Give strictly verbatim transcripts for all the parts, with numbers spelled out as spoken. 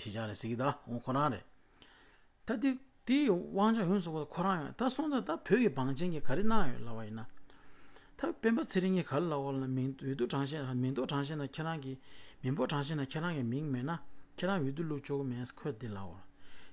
ཁྲིད་བྱ་རེད་ཟེར་གྱི་ད་འོ་ཁོ་རང་རེད། ད་དེ་དེའི་དབང་ཆ་ཡོངས་སུ་ཁོ་རང་ཡོད་ད་སོང་ཙང་ད་བོད་ཀྱི་བང་ཆེན་གྱིས་ག་རེ་གནང་ཡོད་ལབ་པ་ཡིན་ན། ད་སྤེན་པ་ཚེ་རིང་གིས་ག་རེ་ལབ་པ་ལབ་ན་མིང་འོས་བསྡུ་དྲང་ཤེས་མིང་ཐོ་དྲང་ཤེས་ན་ཁྱེད་རང་གི་མིང་འབོར་དྲང་ཤེས་ན་ཁྱེད་རང་གི་མིང་མེད་ན་ཁྱེད་རང་འོས་བསྡུ་བླུག་ཆོག་གི་མེད་ཁོས་འདི་ལབ་པ།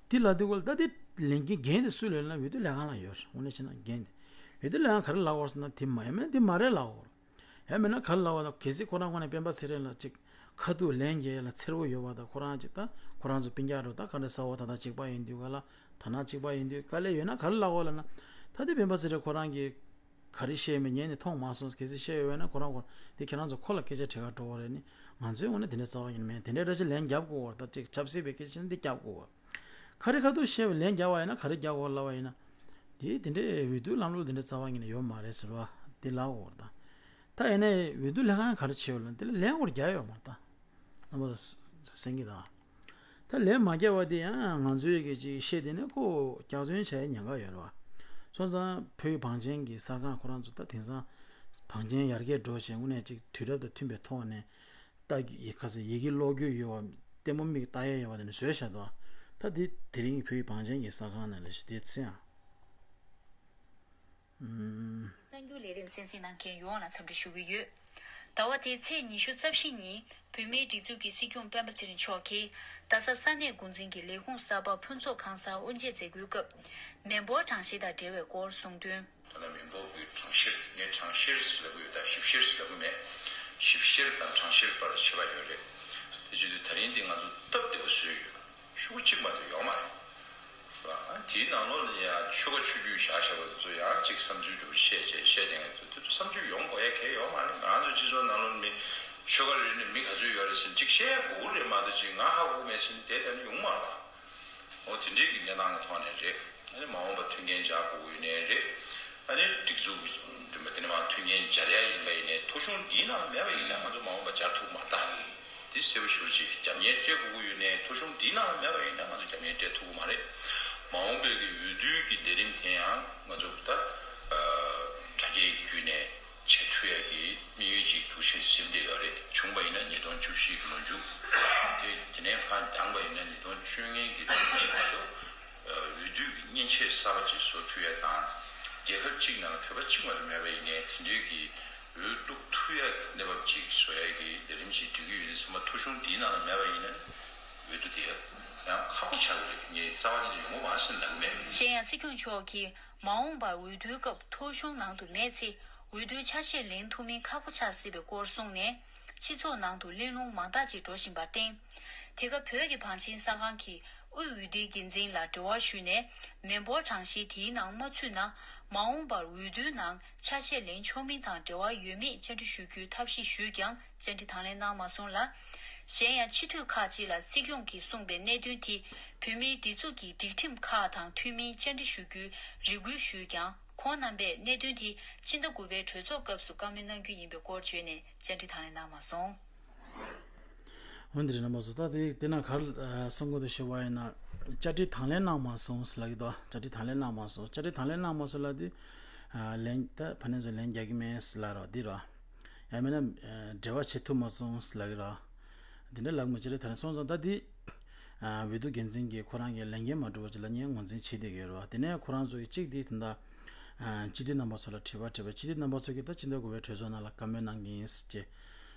འདི་ལབ་དུས་ཁོ་ལ་ད་དེ་ལས་འགན་འགན་དེ་སུ་ལ་ཡོད་ལབ་ན་འོས་བསྡུ་ལས་ཁང་ལ་ཡོད་རེད་དངོས་གནས་བྱས་ན་འགན་དེ། འོས་བསྡུ་ལས་ཁང་ག་རེ་ལབ་པ་ཟེར་ན་དེ་མ་ཡིན་མིན་དེ་མ་རེད་ལབ་པ། ཡང་མིན་ན་ག་རེ་ལབ་པ་དང་གལ་སྲིད་ཁོ་རང་ངོས་ནས་སྤེན་པ་ཚེ་རིང་ལ་ཅིག་ཁ་ཐུག་ལན་རྒྱག་ཡ་ལ་འཚེར་པོ་ཡོད་པ་དང་ཁོ་རང་ཅིག་ད་ཁོ་རང་ཚོ་སྤུན་ཀྱག་འགྲོ་ད་ག་འདྲ་ས་འོག་ད་ད་གཅིག་པ་ཡིན་དུས་ག་ལ་ད་ན་གཅིག་པ་ཡིན་དུས་དཀའ་ལས་ཡོད་ན་ག་རེ་ལབ་པ་ལབ་ན། ད་དེ་སྤེན་པ་ཚེ་རིང་ཁོ་རང་གིས་ག་རེ་བཤད་མེད་ཉན་ནས་མཐོང་མ་སོང་གལ་སྲིད་བཤད་ཡོད་པ་ན་ཁོ་རང་ཁོ་དེ་ཁྱེད་རང་ཚོ་ཁོ་ལ་སྐད་ཆ་དྲི་ག་འགྲོ་བ་རེད་ནི་ང་ཚོའི་ངོས་ནས་དེ་འདྲ་རྩ་བ་ཉིད་ནས་མེད་དེ་འདྲའི་འདྲ་ཆ་ལན་རྒྱབ་དགོས་བར་ད་ཅིག་ཆབ་སྲིད་པའི་སྐད་ཆ་ནི་འདི་རྒྱབ་དགོས་བར། ག་རེ་ཁ་ཐུག་བཤད་པའི་ལན་རྒྱག་པ་ཡིན་ན་ག་རེ་རྒྱག་དགོས་ལབ་པ་ཡིན་ན། དེ་དེ་འདྲའི་འོས་བསྡུ་ལམ་ལུགས་དེ་འདྲ་རྩ་བ་ཉིད་ནས་ཡོད་མ་རེད་ཟེར་བ་དེ་ལབ་འོར་ད། ད་ཡིན་ནའི་འོས་བསྡུ་ལས་ཁང་ག་རེ་བྱེད་འོར་ལ་དེ་ལ་ལན་འོར་རྒྱག་ཡོད་མ་རེད་ད། རྣམ་པ་ཚོ་གསན་གི་ད། ད་ལན་མ་རྒྱག་པ་དེ་ཡང་ང་ཚོའི་གི་ཅིག་བཤད་དེ་ནས་ཁོ་སྐྱག་རྫུན་བྱས་ཉེན་ཁ་ཡོད་རེད་བ། སོང་ཙང་བོད་ཀྱི་བང་ཆེན་གྱི་གསར་ཁང་ཁོ་རང་ཚོ་ད་དེང་སང་བང་ཆེན་ཡར་རྒྱས་འགྲོ་བྱས་དངོས་གནས་ཅིག་དུས་རབས་དང་མཐུན་པའི་ཐོག་ནས། ལྟ་ཡི་ཁ་ཟེར་ཡི་གེ་ཀློག་རྒྱུ་ཡོད་བ་ལྟད་མོ་མིག་ལྟ་ཡས་ཡོད་བ་དེ་ནི་བཟོས་བཞག་འདུག་ད་དེ་དེ་རིང་བོད་ཡིག་བང་ཆེན་གྱི་གསར་ཁང་ནས་ལས་ཤི་དེ་ཚེ་ཡང་། གསར་འགྱུར་ལས་རིམ་གསན་གཟིགས་གནང་མཁན་ཡོངས་ལ་འཚམས་འདྲི་ཞུ་གི་ཡོད། ཟླ་བ་འདིའི་ཚེས་ཉི་ཤུ་རྩ་བཞི་ཉིན་བོད་མིའི་སྒྲིག་འཛུགས་ཀྱི་སྲིད་སྐྱོང་སྤེན་པ་ཚེ་རིང་མཆོག་གིས་རྡ་ས་ས་གནས་འགོ་འཛིན་གྱི་ལས་ཁུངས་གསར་པ་ཕུན་ཚོགས་ཁང་གསར་དབུ་འབྱེད་མཛད་སྒོའི་སྐབས་མི་འབོར་གྲངས་བཤེར་དང་འབྲེལ་བའི་སྐོར་གསུངས་དོན། ད་ལྟ་མི་འབོར་གྱི་གྲངས་བཤེར་ངས་གྲངས་བཤེར་ཟེར་ལབ་ཀྱི་ཡོད་ད་ཞིབ་བཤེར་ཟེར་ལབ་ཀྱི་མེད། ཞིབ་བཤེར་དང་གྲངས་བཤེར་བར་ཁྱད་པར་ཡོད་རེད། དེ་བྱེད་དུས་ད་རིང་འདི་ང་ཚོ་སྟབས་བདེ་པོ་བཟོས་ཡོད། ཤོག་གུ་གཅིག་མ་གཏོགས་ཡོད་མ་རེད། རེད་བ། དེའི་ནང་ལོགས་ལ་ཡང་ཆོལ་ཁ་ཆོས་བརྒྱུད་བཞག་བཞག་པ་དེ་ཚོ་ཡང་གཅིག་བསམ་ཚུལ་འདྲ་པོ་བཤད་བྱས་བཤད་བསྡད་མཁན་དེ་ཚོ་བསམ་ཚུལ་ཡོང་དགོས་ཡ་གལ་ཡོད་མ་རེད། ང་རང་ཚོ་སྤྱི་ཚོགས་ནང་ལོགས་ལ་མི་ཆོལ་ཁ་རེ་རེ་ནས་མི་ག་ཚོད་ཡོད་རེད་ཟེར་ན་གཅིག་བཤད་ཡ་དགོས་ཀྱི་རེད་མ་གཏོགས་གཅིག་ང་ཧ་གོ་གི་མེད་ཟེར་ནས་བསྡད་བསྡད་ན་ཡོང་མ་རེད་བ། འོ་དེ་འདྲའི་གི་གནས་སྟངས་ཀྱི་ཐོག་ནས་རེད། ཨ་ནི་མ་འོངས་པ་མཐུན་རྐྱེན་སྦྱར་དགོས་ཀྱི་ཡོད་ནའི་རེད། ཨ་ནི་སྒྲིག་འཛུགས་ཀྱི་འདུན་པ་དེ་ནི་མ་མཐུན་རྐྱེན་སྦྱར་ཡ་ཡིན་པ་ཡིན་ནའི་ཐོ་གཞུང་འདིའི་ནང་ལ་མེད་པ་ཡིན་ན་ང་ཚོ་མ་འོངས་པ་སྦྱར་ཐུབ་མ་རེད་ད། འདི་གསལ་པོ་ཞེ་པོ་ཅིག་རྒྱབ་གཉེར་སྤྲད་དགོས་ཀྱི་ཡོད་ནའི་ཐོ་གཞུང་འདིའི་ནང་ལ་མེད་པ་ཡིན་ན་ང་ཚོ་རྒྱབ་གཉེར་སྤྲད་ཐུབ་ཀྱི་མ་རེད། མ་འོངས་པའི་གི་འོས་བསྡུའི་གི་ལས་རིམ་དེ་ཡང་ང་ཚོ་ད་ཨ་དྲ་རྒྱའི་བརྒྱུད་ནས། བྱེད་ཐུབ་ཡ་གི་དམིགས་ཡུལ་ཅིག་འདུག་སེ་ཟིན་བསྡད་ཡོད་རེད། བྱུང་བ་ཡིན་ན་ཉིས་སྟོང་བཅུ་བཞི་གི་ལོ་མཇུག་དེ་དེ་ནས་ཕར་འགྱངས་པ་ཡིན་ན་ཉིས་སྟོང་བཅོ་ལྔ་གི་ལོ་ནས་བར་དུ་འོས་བསྡུ་གི་མཉེན་ཆས་གསར་པ་ཅིག་བཟོ་ཐུབ་ཡ་དང་། རྒྱལ་ཁབ་གཅིག་ནང་ལ་བོད་པ་གཅིག་མ་གཏོགས་མེད་པ་ཡིན་ནའི་དེ་འདྲའི་གི་འོས་བླུག་ཐུབ་ཡ་གི་གནས་བབ་ཅིག་བཟོ་ཡ་གི་ལས་རིམ་ཞིག་སྒྲིག་གི་ཡོད་དུས་ཚང་མ་ཐོ་གཞུང་འདིའི་ནང་ལ་མེད་པ་ཡིན་ན་འོས་བསྡུ་དེ་ཡང་ཁག་པོ་ཆགས་ཀྱི་རེད། ངས་རྩ་བ་ཉིད་ནས་ཡོང་གི་མ་རེད་ཟེར་ལབ་གི་མེད། གཞན་ཡང་སྲིད་སྐྱོང་མཆོག་གིས། མ་འོངས་པར་འོས་བསྡུའི་སྐབས་ཐོ་གཞུང་ནང་དུ་མེད་ཚེ་འོས་བསྡུའི་ཆ་ཤས་ལེན་ཐུབ་མིན་ཁག་པོ་ཆགས་སྲིད་པའི་སྐོར་གསུངས་ནས། སྤྱི་ཚོགས་ནང་དུ་གླེང་སློང་མང་དག་ཅིག་འགྲོ་བཞིན་པར་བརྟེན། དེ་སྐབས་བོད་ཀྱི་བང་ཆེན་གསར་ཁང་གིས་དབུས་འོས་བསྡུའི་འགན་འཛིན་ལ་འབྲེལ་བ་ཞུས་ནས་མི་འབོར་གྲངས་བཤེར་དེའི་ནང་མ་ཚུད་ན་མ་འོངས་པར་འོས་བསྡུའི་ནང་ཆ་ཤས་ལེན་ཆོག་མིན་དང་འབྲེལ་བ་ཡོད་མེད་བཅར་འདྲི་ཞུ་རྒྱུའི་ཐབས་ཤེས་ཞུས་ཀྱང་། བཅར་འདྲི་དང་ལེན་གནང་མ་སོང་ལ། གཞན་ཡང་སྤྱི་འཐུས་ཁག་ཅིག་ལ་སྲིད་སྐྱོང་གིས་གསུངས་པའི་གནད་དོན་དེ་བོད་མིའི་སྒྲིག་འཛུགས་ཀྱི་སྒྲིག་ཁྲིམས་ཁག་དང་མཐུན་མིན་བཅར་འདྲི་ཞུ་རྒྱུའི་རེ་སྐུལ་ཞུས་ཀྱང་ཁོང་རྣམ་པས་གནད་དོན་དེ་ཕྱི་ཟླ་དགུ་པའི་གྲོས་ཚོགས་སྐབས་སུ་བཀའ་མོལ་གནང་རྒྱུ་ཡིན་པའི་སྐོར་བརྗོད་ནས་བཅར་འདྲི་དང་ལེན་གནང་མ་སོང་། འོན་ཏེ་རེད་རྣམ་པ་ཚོ་ད་དེ་དེ་ན་གར་གསུང་གི་འདུག་ཞུ་བ་ཡིན་ན་བཅར་འདྲི་དང་ལེན་གནང་མ་སོང་ལབ་ཀྱི་འདུག་བཅར་འདྲི་དང་ལེན་གནང་མ་སོང་། བཅར་འདྲི་དང་ལེན་གནང་མ་སོང་ལབ་དུས་ལན་ད་ཕ་ནས་ཚོ་ལན་རྒྱག་གི་མེད་ལབ་རོགས་འདི་རོགས། ཡང་མིན་ན་འབྲེལ་བ་བྱེད་ཐུབ་མ་སོང་ལབ་ཀྱི་ར། དེ་འདྲ་ལབ་མ་བྱེད་རེད། ད་རེས་སོང་ཙང་ད་འདི་འོས་བསྡུ་འགན་འཛིན་གྱིས་ཁོ་རང་གི་ལས་འགན་མ་འགྲུབ་པ་ཅིག་ལ་ངས་ངོས་འཛིན་བྱེད་བསྡད་ཀྱི་ཡོད་རེད་བ། དེ་ནས་ཁོ་རང་ཚོ་གི་གཅིག་འདི་ད་ལྟ་སྤྱི་འཐུས་རྣམ་པ་ཚོ་ལ་དྲི་བ་དྲིས་པ། སྤྱི་འཐུས་རྣམ་པ་ཚོ་གིས་ད་ཕྱི་ཟླ་དགུ་པའི་གྲོས་ཚོགས་ནང་ལ་བཀའ་མོལ་གནང་གི་ཡིན་ཟེར་གྱི་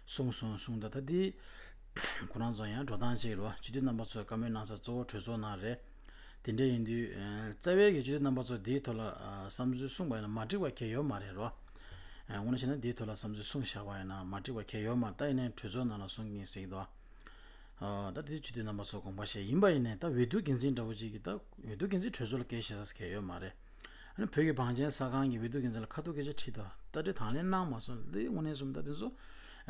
གསུངས་སོང་གསུངས། ད་ད་འདི་ཁོ་རང་ཚོ་ཡང་འགྲོ་སྟངས་ཅིག་རེད་བ། སྤྱི་འཐུས་རྣམ་པ་ཚོས་བཀའ་མོལ་གནང་ས་གཙོ་བོ་གྲོས་ཚོགས་ནང་རེད། དེ་འདྲ་ཡིན་དུས་རྩ་བའི་གི་སྤྱི་འཐུས་རྣམ་པ་ཚོ་འདིའི་ཐོག་ལ་བསམ་ཚུལ་གསུངས་པ་ཡིན་ན་མ་འགྲིག་པ་གང་ཡང་ཡོད་མ་རེད་རོ། དངོས་གནས་བྱས་ན་འདིའི་ཐོག་ལ་བསམ་ཚུལ་གསུངས་བཞག་པ་ཡིན་ན་མ་འགྲིག་པ་གང་ཡང་ཡོད་མ་རེད། ད་ཡིན་ནའི་གྲོས་ཚོགས་ནང་ལ་གསུང་གི་ཡིན་ཟེར་གྱི་འདུག་ད་དེ་སྤྱི་འཐུས་རྣམ་པ་ཚོ་དགོངས་པ་བཞེས་ཡིན་པ་ཡིན་ནའི་ད་འོས་བསྡུ་འགན་འཛིན་འདྲ་བོ་ཅིག་གིས་ད་འོས་བསྡུ་འགན་འཛིན་གྲོས་ཚོགས་ལ་སྐད་བཤད་ས་གང་ཡང་ཡོད་མ་རེད། ཨ་ནི་བོད་ཀྱི་བང་ཆེན་གསར་ཁང་གི་འོས་བསྡུ་འགན་འཛིན་ལ་ཁ་ཐུག་སྐད་ཆ་དྲིས་དང་ལྟ་དྲི་དང་ལེན་གནང་མ་སོང་ལས་དངོས་གནས་སོང་ད་དེ་ཚོ་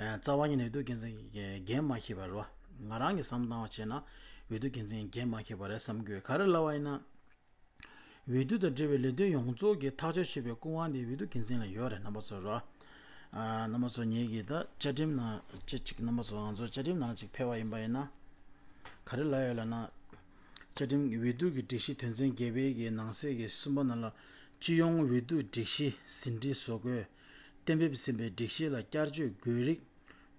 རྩ་བ་ཉིད་ནས་འོས་བསྡུ་འགན་འཛིན་གྱི་འགན་མ་འཁྱེར་བ་རོ། ང་རང་གི་བསམ་བློ་བཏང་བ་བྱས་ན་འོས་བསྡུ་འགན་འཛིན་གྱི་འགན་མ་འཁྱེར་བ་རེད་བསམ་གྱི་ཡོད། ག་རེ་ལབ་པ་ཡིན་ན། འོས་བསྡུ་དང་འབྲེལ་བའི་ལས་དོན་ཡོངས་རྫོགས་ཀྱི་ཐག་གཅོད་བྱེད་པའི་སྐུ་དབང་དེ་འོས་བསྡུ་འགན་འཛིན་ལ་ཡོད་རེད་རྣམ་པ་ཚོ་རོ། རྣམ་པ་ཚོ་ངེད་ཀྱིས་ད་བཅའ་ཁྲིམས་ནང་ཅི་ཅིག་རྣམ་པ་ཚོ་ང་ཚོ་བཅའ་ཁྲིམས་ནང་ཅིག་ཕེབས་པ་ཡིན་པ་ཡིན་ན། ག་རེ་ལབ་ཡོད་ལབ་ན། བཅའ་ཁྲིམས་འོས་བསྡུ་གི་སྒྲིག་གཞི་དོན་ཚན་བརྒྱད་པའི་གི་ནང་གསེས་ཀྱི་གསུམ་པ་ནང་ལ་སྤྱི་ཡོངས་འོས་བསྡུ་སྒྲིག་གཞི་ཟིན་བྲིས་བཟོ་དགོས། གཏན་འབེབས་ཟིན་པའི་སྒྲིག་གཞི་ལ་བསྐྱར་བཅོས་དགོས་རིགས་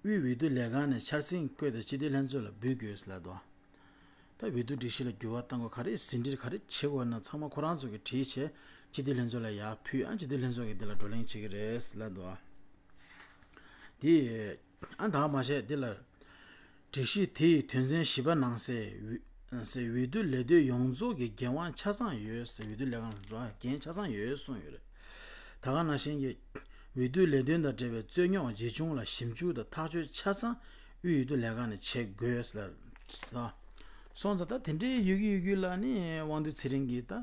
དབུས་འོས་བསྡུ་ལས་ཁང་ནས་འཆར་ཟིན་བཀོད་དེ་སྤྱི་འཐུས་ལྷན་ཚོགས་ལ་འབུལ་དགོས་ལབ་འདུག་ད་འོས་བསྡུ་སྒྲིག་གཞི་ལ་འགྱུར་བ་གཏང་དགོས། ག་རེ་ཟིན་བྲིས་ག་རེ་བྱེད་དགོས་ན་ཚང་མ་ཁོ་རང་ཚོ་གིས་བྲིས་བྱས་སྤྱི་འཐུས་ལྷན་ཚོགས་ལ་ཡར་ཕུལ། ཨ་སྤྱི་འཐུས་ལྷན་ཚོགས་ཀྱིས་འདི་ལ་བགྲོ་གླེང་བྱེད་ཀྱི་རེད་ལབ་འདུག་ཨ། དེ་ཨ་ད་མ་བྱས་འདི་ལ་སྒྲིག་གཞི་དེ་ཡི་དོན་ཚན་བཞི་པ་ནང་གསལ་འོས་འོས་བསྡུ་ལས་དོན་ཡོངས་རྫོགས་ཀྱི་འགན་དབང་ཆ་ཚང་ཡོད་ཟེར། འོས་བསྡུ་ལས་ཁང་ལ་འགན་ཆ་ཚང་ཡོད་གསུངས་ཡོད་རེད། ད་ག་ནང་བཞིན་གྱི་འོས་བསྡུ་ལས་དོན་དང་འབྲེལ་བའི་རྩོད་རྙོག་ཇི་བྱུང་ལ་ཞིབ་འཇུག་དང་ཐག་གཅོད་ཆ་ཚང་དབུས་འོས་བསྡུ་ལས་ཁང་ནས་བྱེད་དགོས་ལ། སོང་ཙང་ད་དེ་འདྲའི་ཡོད་ཀྱི་ཡོད་ཀྱི་ལ་ནི་དབང་འདུས་ཚེ་རིང་གིས་ད་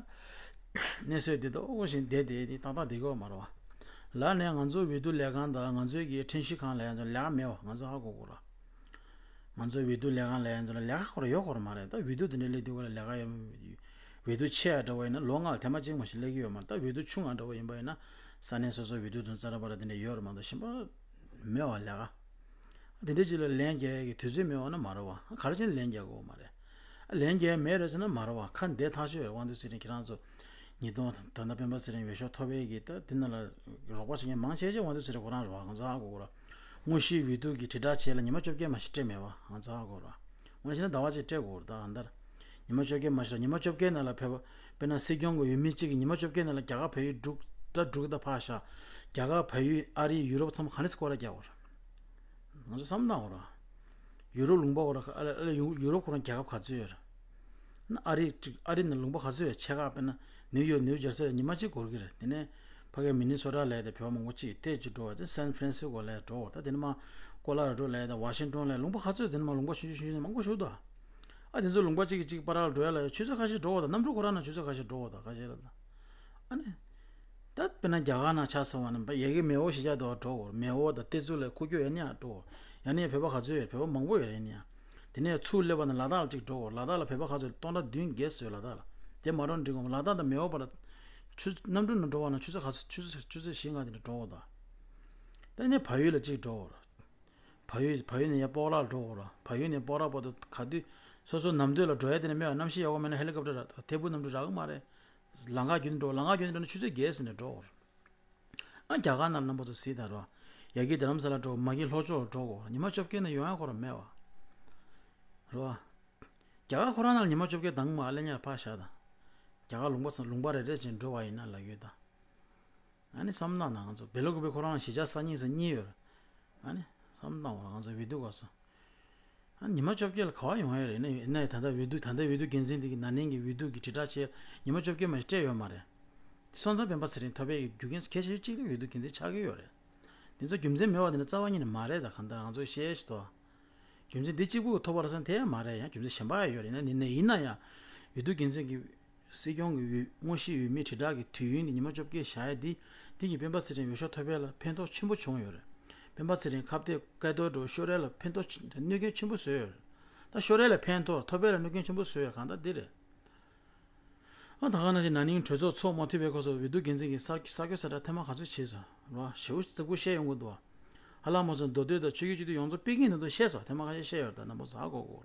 གནས་ཚུལ་འདི་ད་ཨོ་བཞིན་བསྡད་དེ་ནི་ཏག་ཏག་བསྡད་ཀྱི་ཡོད་མ་རེད་བ། ལར་ནས་ང་ཚོ་འོས་བསྡུ་ལས་ཁང་དང་ང་ཚོའི་གི་ཁྲིམས་ཞིབ་ཁང་ལ་ཡང་ལས་ཀ་མེད་བ། ང་ཚོ་ཧ་གོ་དགོས་ར། ང་ཚོའི་འོས་བསྡུ་ལས་ཁང་ལ་ཡང་ཚོ་ལ་ལས་ཀ་ཁོ་ར་ཡོད་ཁོ་ར་མ་རེད། ད་འོས་བསྡུ་དེ་འདྲའི་སླེབས་དུས་སྐབས་ལ་ལས་ཀ་ཡོད། འོས་བསྡུ་ཆེ་ཡ་འདྲ་བོ་ཡིན་ན་ལོ་ལྔ་ལ་ཐེངས་མ་གཅིག་མ་ཞིག་སླེབས་ཀྱི་ཡོད་མ་རེད། ད་འོས་བསྡུ་ཆུང་ང་འདྲ་བོ་ཡིན་པ་ཡིན་ན་ས་གནས་སོ་སོའི་འོས་བསྡུ་དང་ཙ་ར་པ་ར་དེ་འདྲ་ཡོད་རེད་མ་གཏོགས་གཞན་པ་མེད་བ་ལས་ཀ། དེ་འདྲའི་ཅིག་ལ་ལན་རྒྱག་ཡ་གི་དུས་ཚོད་མེད་བ་ན་མ་རེད་བ། ག་རེ་བྱས་ནས་ལན་རྒྱག་དགོས་མ་རེད། ཨ་ལན་རྒྱག་ཡ་མེད་རེད་ཟེར་ན་མ་རེད་བ། ཁ་འདེད་ཐག་ཆོད་རེད། དབང་འདུས་ཚེ་རིང་ཁྱེད་རང་ཚོ་ཉིས་སྟོང་ད་ལྟ་སྤེན་པ་ཚེ་རིང་འོས་ཤོག་ཐོབ་པའི་གི་ད་དེ་ནང་ལ་རོགས་པ་བྱེད་མཁན་མང་ཆེ་ཆེ་དབང་འདུས་ཚེ་རིང་ཁོ་རང་རེད་བ། ང་ཚོ་ཧ་གོ་གོ་ར། དངོས་གཞིའི་འོས་བསྡུ་གི་དྲིལ་བསྒྲགས་བྱེད་ལ་ཉི་མ་བཅོ་བརྒྱད་མ་ཞིག་སྤྲད་མེད་བ། ང་ཚོ་ཧ་གོ་ར། དངོས་གཞི་ན་ཟླ་བ་གཅིག་སྤྲད་དགོས་རེད། ད་ཨ་འདར་ཉི་མ་བཅོ་བརྒྱད་མ་ཞིག་ཉི་མ་བཅོ་བརྒྱད་ནང་ལ་ཕེབས་པ་དཔེར་ན་སྲིད་སྐྱོང་གི་འོས་མི་གཅིག་གིས་ཉི་མ་བཅོ་བརྒྱད་ནང་ལ་རྒྱ་གར་བལ་ཡུལ་དྲུག་ད་དྲུག་ད་ཕར་བཞག་རྒྱ་གར་བལ་ཡུལ་ཨ་རི་ཡུ་རོབ་ཚང་མ་ག་འདྲ་སེ་སྐོར་ར་རྒྱག་དགོས་རེད། ང་ཚོ་བསམ་བློ་བཏང་དགོས་ར། ཡུ་རོབ་ལུང་པ་ཁོ་ར་ཨ་ལ་ཨ་ལ་ཡུ་ཡུ་རོབ་ཁོ་རང་རྒྱལ་ཁབ་ག་ཚོད་ཡོད་རེད། ན་ཨ་རི་ཅིག་ཨ་རི་ནང་ལུང་པ་ག་ཚོད་ཡོད། ཆེ་ཁག་དཔེར་ན་ནིའུ་ཡོག་ནིའུ་ཇར་སི་ལ་ཉི་མ་གཅིག་འགོར་གི་རེད། དེ་ནས་ཕ་གའི་མི་ནི་སོ་ཊ་ལ་ཡ་དེ་བོད་པ་མང་པོ་གཅིག་དེ་གཅིག་འགྲོ་བ། དེ་སན་ཧྥ་རན་སི་སྐོ་ལ་ཡ་འགྲོ་བ། ད་དེ་ནས་མ་ཀོ་ལ་ར་ཌོ་ལ་ཡ་དང་ཝ་ཤིང་ཏོན་ལ་ཡ་ལུང་པ་ག་ཚོད་དེ་ནས་མ་ལུང་པ་ཆུང་ཆུང་ཆུང་ཆུང་མང་པོ་ཞིག་འདུག་ཨ་དེ་ཚོ་ལུང་པ་གཅིག་གིས་གཅིག་བར་ལ་འགྲོ་ཡ་ལ་ཡ་ཆུ་ཚོད་ཁ་ཤས་འགྲོ་བ་དང་གནམ་གྲུ་ཁོ་རང་ནང་ཆུ་ཚོད་ཁ་ཤས་འགྲོ་བ་དང་ཁ་ཤས་ལ་དང་ཨ་ནི། ད་དཔེར་ན་རྒྱ་གར་ནང་ཆ་བཞག་པ་ན་ཡ་གི་མེའོ་གཞིས་ཆགས་དེ་བ་འགྲོ་དགོས། མེའོ་དང་ཏེ་ཙུ་ལ་ཁུག་ཀྱོག་ཡ་ནི་ཡང་འགྲོ་དགོས། ཡ་ནི་ཡང་བོད་པ་ག་ཚོད་ཡོད། བོད་པ་མང་པོ་ཡོད་རེད། ཡ་ནི་ཡང་དེ་ནས་ཚུར་སླེབས་པ་ན་ལ་དྭགས་ལ་གཅིག་འགྲོ་དགོས། ལ་དྭགས་ལ་བོད་པ་ག་ཚོད་སྟོང་ཕྲག་བདུན་བརྒྱད་ཙམ་ཡོད་ལ་དྭགས་ལ། དེ་མ་འགྲོ་འགྲིག་གོ། ལ་དྭགས་དང་མེའོ་བར་ལ་ཆུ་གནམ་གྲུ་ནང་འགྲོ་བ་ན་ཆུ་ཚོད་ག་ཚོད་ཆུ་ཚོད་ཆུ་ཚོད་བཞི་ལྔ་དེ་འདྲ་འགྲོ་དགོས་ད། ད་ནི་བལ་ཡུལ་ལ་གཅིག་འགྲོ་དགོས་ར། བལ་ཡུལ་བལ་ཡུལ་ནས་ཡ་སྤོག་ར་ལ་འགྲོ་དགོས་ར། བལ་ཡུལ་ནས་སྤོག་ར་བར་དུ་ག་དུས་སོ་སོ་ནམ་དུས་ལ་འགྲོ་ཡ་དེ་ནས་མེད་པ། གནམ་གཤིས་ཡག་པོ་མེད་ན་ཧེ་ལི་ཀོབ་ཊར་ར་ཐད་འཕུར་གནམ་གྲུ་རག་གི་མ་རེད། ལམ་ཁ་བརྒྱུད་ནས་འགྲོ། ལམ་ཁ་བརྒྱུད་ནས་འགྲོ་ན་ཆུ་ཚོད་བརྒྱད་ཙམ་ནས་འགྲོ་དགོས་ར། ཨ་རྒྱ་གར་ནང་རྣམ་པ་ཚོ་གཟིགས་དང་རོ། ཡ་གི་རྡ་རམ་ས་ལ་འགྲོ། མ་གི་ལྷོ་ཕྱོགས་ལ་འགྲོ་དགོས། ཉི་མ་བཅོ་བརྒྱད་ནང་ཡོང་ཡ་ཁོ་རང་མེད་བ། རོ། རྒྱ་གར་ཁོ་རང་ནང་ལ་ཉི་མ་བཅོ་བརྒྱད་དང་མ་ཨ་ལེ་ཉར་ཕར་བཞག་དང་། རྒྱ་གར་ལུང་པ་ཚང་ལུང་པ་རེ་རེ་བཞིན་འགྲོ་བ་ཡིན་ན་ལབ་ཡོད་དང་། ཨ་ནི་བསམ་བློ་བཏང་ན་ང་ཚོ་བེ་ལ་ཀུ་པེ་ཁོ་རང་ལ་གཞིས་ཆགས་གསར་རྙིང་ས་གཉིས་ཡོད་རེད། ཨ་ནི་བསམ་བློ་བཏང་བ་ང་ཚོ་འོས་བསྡུ་སྐབས་སུ། ཨ་ཉི་མ་བཅོ་བརྒྱད་ལ་ག་བ་ཡོང་ཡ་རེད། ཡིན་ན་ཡིན་ན་ད་ལྟ་འོས་བསྡུ་ད་ལྟ་འོས་བསྡུ་འགན་འཛིན་འདི་གི་ན་ནིང་གི་འོས་བསྡུ་གི་དྲིལ་བསྒྲགས་བྱས་ཉི་མ་བཅོ་བརྒྱད་མ་ཞིག་སྤྲད་ཡོད་མ་རེད། སོང་ཙང་སྤེན་པ་ཚེ་རིང་ཐོབ་པའི་རྒྱུ་རྐྱེན་གལ་ཆེ་ཤོས་གཅིག་ལ་འོས་བསྡུ་འགན་འཛིན་ཆགས་ཀྱི་ཡོད་རེད། འདི་ཚོ་རྒྱུ་མཚན་མེད་པ་དེ་ནི་རྩ་བ་ཉིད་ནས་མ་རེད། ད་གང་ལྟར་ང་ཚོས་བཤད་ཤི་ཏོ། རྒྱུ་མཚན་འདི་གཅིག་པུ་ཐོབ་པ་རེད་ཟེར་ན་དེ་ཡང་མ་རེད། ཡང་རྒྱུ་མཚན་གཞན་པ་ཡང་ཡོད་རེད། ཡིན་ན་ཡིན་ན་ཡང་འོས་བསྡུ་འགན་འཛིན་གྱི་སྲིད་སྐྱོང་གི་འོས་དངོས་གཞིའི་འོས་མི་དྲིལ་བསྒྲགས་ཀྱི་དུས་ཡུན་དེ་ཉི་མ་བཅོ་བརྒྱད་བཞག་ཡ་འདི་འདི་གིས་སྤེན་པ་ཚེ་རིང་འོས་ཤོག་ཐོབ་པ་ལ་ཕན་ཐོགས་ཆེན་པོ་བྱུང་ཡོད་རེད། སྤེན་པ་ཚེ་རིང་ཁ་གཏད་བཀའ་བསྡུར་འགྲོ་ཤོར་རེ་ལ་ཕན་ཐོགས་ཆེ་གནོད་སྐྱོན་ཆེན་པོ་བཟོས་ཡོད་རེད། ད་ཤོར་རེ་ལ་ཕན་ཐོགས་ཐོབ་པ་ལ་གནོད་སྐྱོན་ཆེན་པོ་བཟོས་ཡོད། གང་ལྟར་འདི་རེད། ཨ་ད་ག་ནང་བཞིན་ན་ནིང་གྲོས་ཚོགས་ཚོགས་མ་ཐུབ་པའི་སྐབས་སུ་འོས་བསྡུ་འགན་འཛིན་གྱིས་གསར་གསར་འགོད་གསལ་བསྒྲགས་ཐེངས་མ་ག་ཚོད་བྱས་སོང་རོ། ཞེ་པོ་རྫིག་པོ་བཤད་ཡོང་གི་འདུག་ཧ་ལམ་མ་སོང་མདོ་སྟོད་དང་ཆོས་བརྒྱུད་སྤྱི་འཐུས་ཡོངས་རྫོགས་པེ་ཀིང་ནང་དུ་བཤད་སོང་། ཐེངས་མ་ཁ་ཤས་བཤད་ཡོད་རེད། ད་རྣམ་པ་ཚོ་ཧ་གོ་གོ།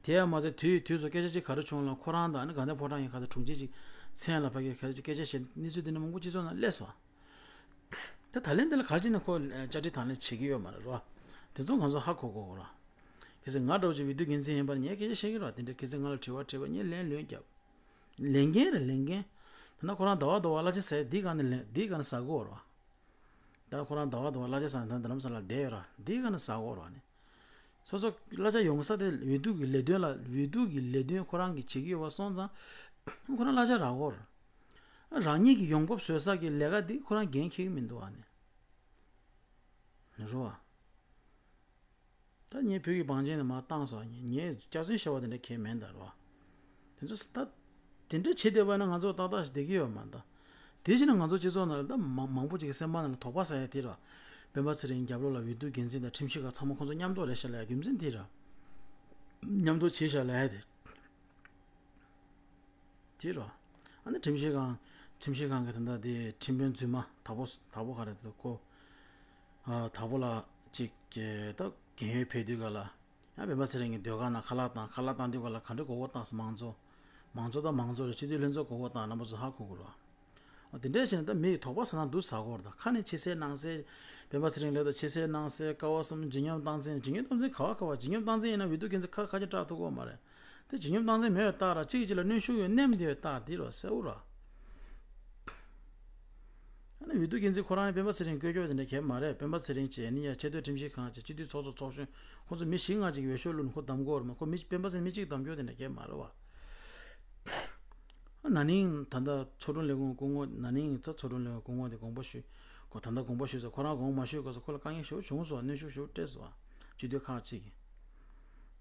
དེ་ཡང་མ་ཚད་དུས་ཡུན་དུས་སུ་སྐད་ཆ་ཅིག་ག་རེ་བྱུང་ལ་ཁོ་རང་དང་ཨ་ནི་དགའ་ལྡན་ཕོ་བྲང་གི་ཁ་ཚ་དྲུང་ཆེ་ཅིག་མཚན་ལ་ཕ་གི་ཁ་ཅིག་སྐད་ཆ་བཤད་གནས་ཚུལ་འདི་འདྲ་མང་པོ་སྤྱི་ཚོགས་ནང་སླེབས་སོང་། ད་ད་ལན་འདི་ལ་ག་རེ་བྱས་ནས་ཁོ་བཅར་འདྲི་དང་ལེན་བྱེད་ཀྱི་ཡོད་མ་རེད་རོ། དེ་ཚོ་ང་ཚོ་ཧ་གོ་གོ་རོ། གལ་སྲིད་ང་འདྲ་བོ་ཅིག་འོས་བསྡུ་འགན་འཛིན་ཡིན་པ་ན་ངས་སྐད་ཆ་བཤད་ཀྱི་རེད་བ། དེ་འདྲ་གལ་སྲིད་ང་ལ་དྲི་བ་དྲིས་པ་ངས་ལན་ལོན་རྒྱབ། ལས་འགན་རེད་ལས་འགན། ད་ནང་ཁོ་རང་ཟླ་བ་ཟླ་བ་གླ་ཆ་ཟ་ཡ་འདི་ག་ནས་ལེན་འདི་ག་ནས་ཟ་གི་ཡོད་རེད་བ། ད་ཁོ་རང་ཟླ་བ་ཟླ་བ་གླ་ཆ་ཟ་ནས་ད་རྡ་རམ་ས་ལ་བསྡད་ཡོད་ར། འདི་ག་ནས་ཟ་གི་ཡོད་རེད་བ་ནི། སོ་སོ་གླ་ཆ་ཡོང་ས་དེ་འོས་བསྡུ་གི་ལས་དོན་ལ་འོས་བསྡུ་གི་ལས་དོན་ཁོ་རང་གིས་བྱེད་ཀྱི་ཡོད་པ་སོང་ཙང་ཁོ་རང་གླ་ཆ་རག་གི་ཡོད་རེད། རང་ཉིད་ཀྱི་ཡོང་འབབ་བཟོ་ས་གི་ལས་ཀ་འདི་ཁོ་རང་འགན་འཁྱེར་གྱི་མི་འདུག་བ་ནི། རེད་བ། ད་ངས་བོད་ཀྱི་བང་ཆེན་ནས་མར་བཏང་སོང་། ངས་ངས་སྐྱག་རྫུན་བཤད་པ་དེ་འདྲ་གང་ཡང་མིན་ད་རོ། དེ་ཚོ་ད་དེ་འདྲ་བྱེད་བསྡད་པ་ན་ང་ཚོ་ཏག་ཏག་ཞིག་བསྡད་ཀྱི་ཡོད་མ་རེད་ད། དེ་བྱས་ན་ང་ཚོ་སྤྱི་ཚོགས་ནང་ལ་ད་མང་མང་པོ་ཅིག་གི་སེམས་པ་ནང་ལ་དོགས་པ་ཟ་ཡ་དེ་ར། སྤེན་པ་ཚེ་རིང་རྒྱབ་ལོགས་ལ་འོས་བསྡུ་འགན་འཛིན་དང་ཁྲིམས་ཞིབ་ཁང་ཚང་མ་ཁོང་ཚོ་མཉམ་དུ་རེད་ཤག་ལབ་ཡ་རྒྱུ་མཚན་དེ་ར། མཉམ་དུ་བྱས་ཤག་ལབ་ཡ་དེ། དེ་ར། ཨ་ནི་ཁྲིམས་ཞིབ་ཁང་། ཁྲིམས་ཞིབ་ཁང་གི་ད་ལྟ་དེ་ཁྲིམས་དཔོན་རྫུན་མ་དྭགས་པོ་དྭགས་པོ་ག་རེ་དེ་ཁོ། ཨ་དྭགས་པོ་ལགས་ཅིག་གི་ད་རྒན་ཡོལ་ཕེབས་དུས་ག་ལ། ཡང་སྤེན་པ་ཚེ་རིང་གི་སྡོད་སྒར་ནང་ཁ་ལག་བཏང་། ཁ་ལག་བཏང་དུས་ག་ལ་ག་འདྲ་མགོ་སྐོར་བཏང་སོང་། མང་གཙོ། མང་གཙོ་དང་མང་གཙོ་རེད། སྤྱི་འཐུས་ལྷན་ཚོགས་མགོ་སྐོར་བཏང་། རྣམ་པ་ཚོ་ཧ་གོ་གི་རེད་བ། འོ་དེ་འདྲ་བྱས་ན་ད་མི་ཡི་དོགས་པ་ཟ་ན་འདུག་ཟ་གོ་རེད། ད་ཁ་ནས་ཕྱི་གསལ་ནང་གསལ། སྤེན་པ་ཚེ་རིང་ལབ་ད་ཕྱི་གསལ་ནང་གསལ། ཀ་བ་གསུམ་ཇི་སྙོམས་སྟངས་འཛིན། ཇི་སྙོམས་སྟངས་འཛིན་ཡིན་ན་འོས་བསྡུ་འགན་འཛིན་ཁ་ཁ་ཅིག་བཀྲག་ཐུབ་ཀྱི་ཡོད་མ་རེད། དེ་བྱིན་སྙོམས་བཏང་ཚད་མེད་པའི་རྟགས་ར། གཅིག་གིས་གཅིག་ལ་གནོན་ཤུགས་ཡོད་ནས་དེ་ཡོད་རྟགས་དེ་ར་གསལ་བོ་ར། ཨ་ནི་འོས་བསྡུ་འགན་འཛིན་ཁོ་རང་ནི་སྤེན་པ་ཚེ་རིང་བཀོད་སྐྱོར་དེ་འདྲ་གལ་མ་རེད། སྤེན་པ་ཚེ་རིང་བྱས་ནི་ཡ་ཆེས་མཐོའི་ཁྲིམས་ཞིབ་ཁང་བྱས་སྤྱི་འཐུས་ཚོགས་གཙོ་ཚོགས་གཞོན་ཁོ་ཚོ་མི་བཞི་ལྔ་ཅིག་འོས་ཤོག་བླུགས་ནས་ཁོ་གདམ་དགོས་རེད་མ། ཁོ་མི་སྤེན་པ་ཚེ་རིང་མི་གཅིག་གདམ་སྐྱོར་དེ་འདྲ་གལ་མ་རེད་བ། ན་ནིང་ད་ལྟ་ཚོགས་དྲུང་ལས་ཁུངས་སྐུ་ངོ། ན་ནིང་ད་ཚོགས་དྲུང་ལས་ཁུངས་སྐུ་ངོ་དེ་དགོངས་པ་ཞུས། ཁོ་ད་ལྟ་དགོངས་པ་ཞུས་ཚར། ཁོ་རང་དགོངས་པ་མ་ཞུས་སྐབས་སུ་ཁོ་ལ་དཀའ་ངལ་ཞེ་པོ་བྱུང་སོང་། གནོན་ཤུགས་ཞེ་པོ་སྤྲད་སོང་། སྤྱི་འཐུས་ཁག་ཅིག་གིས།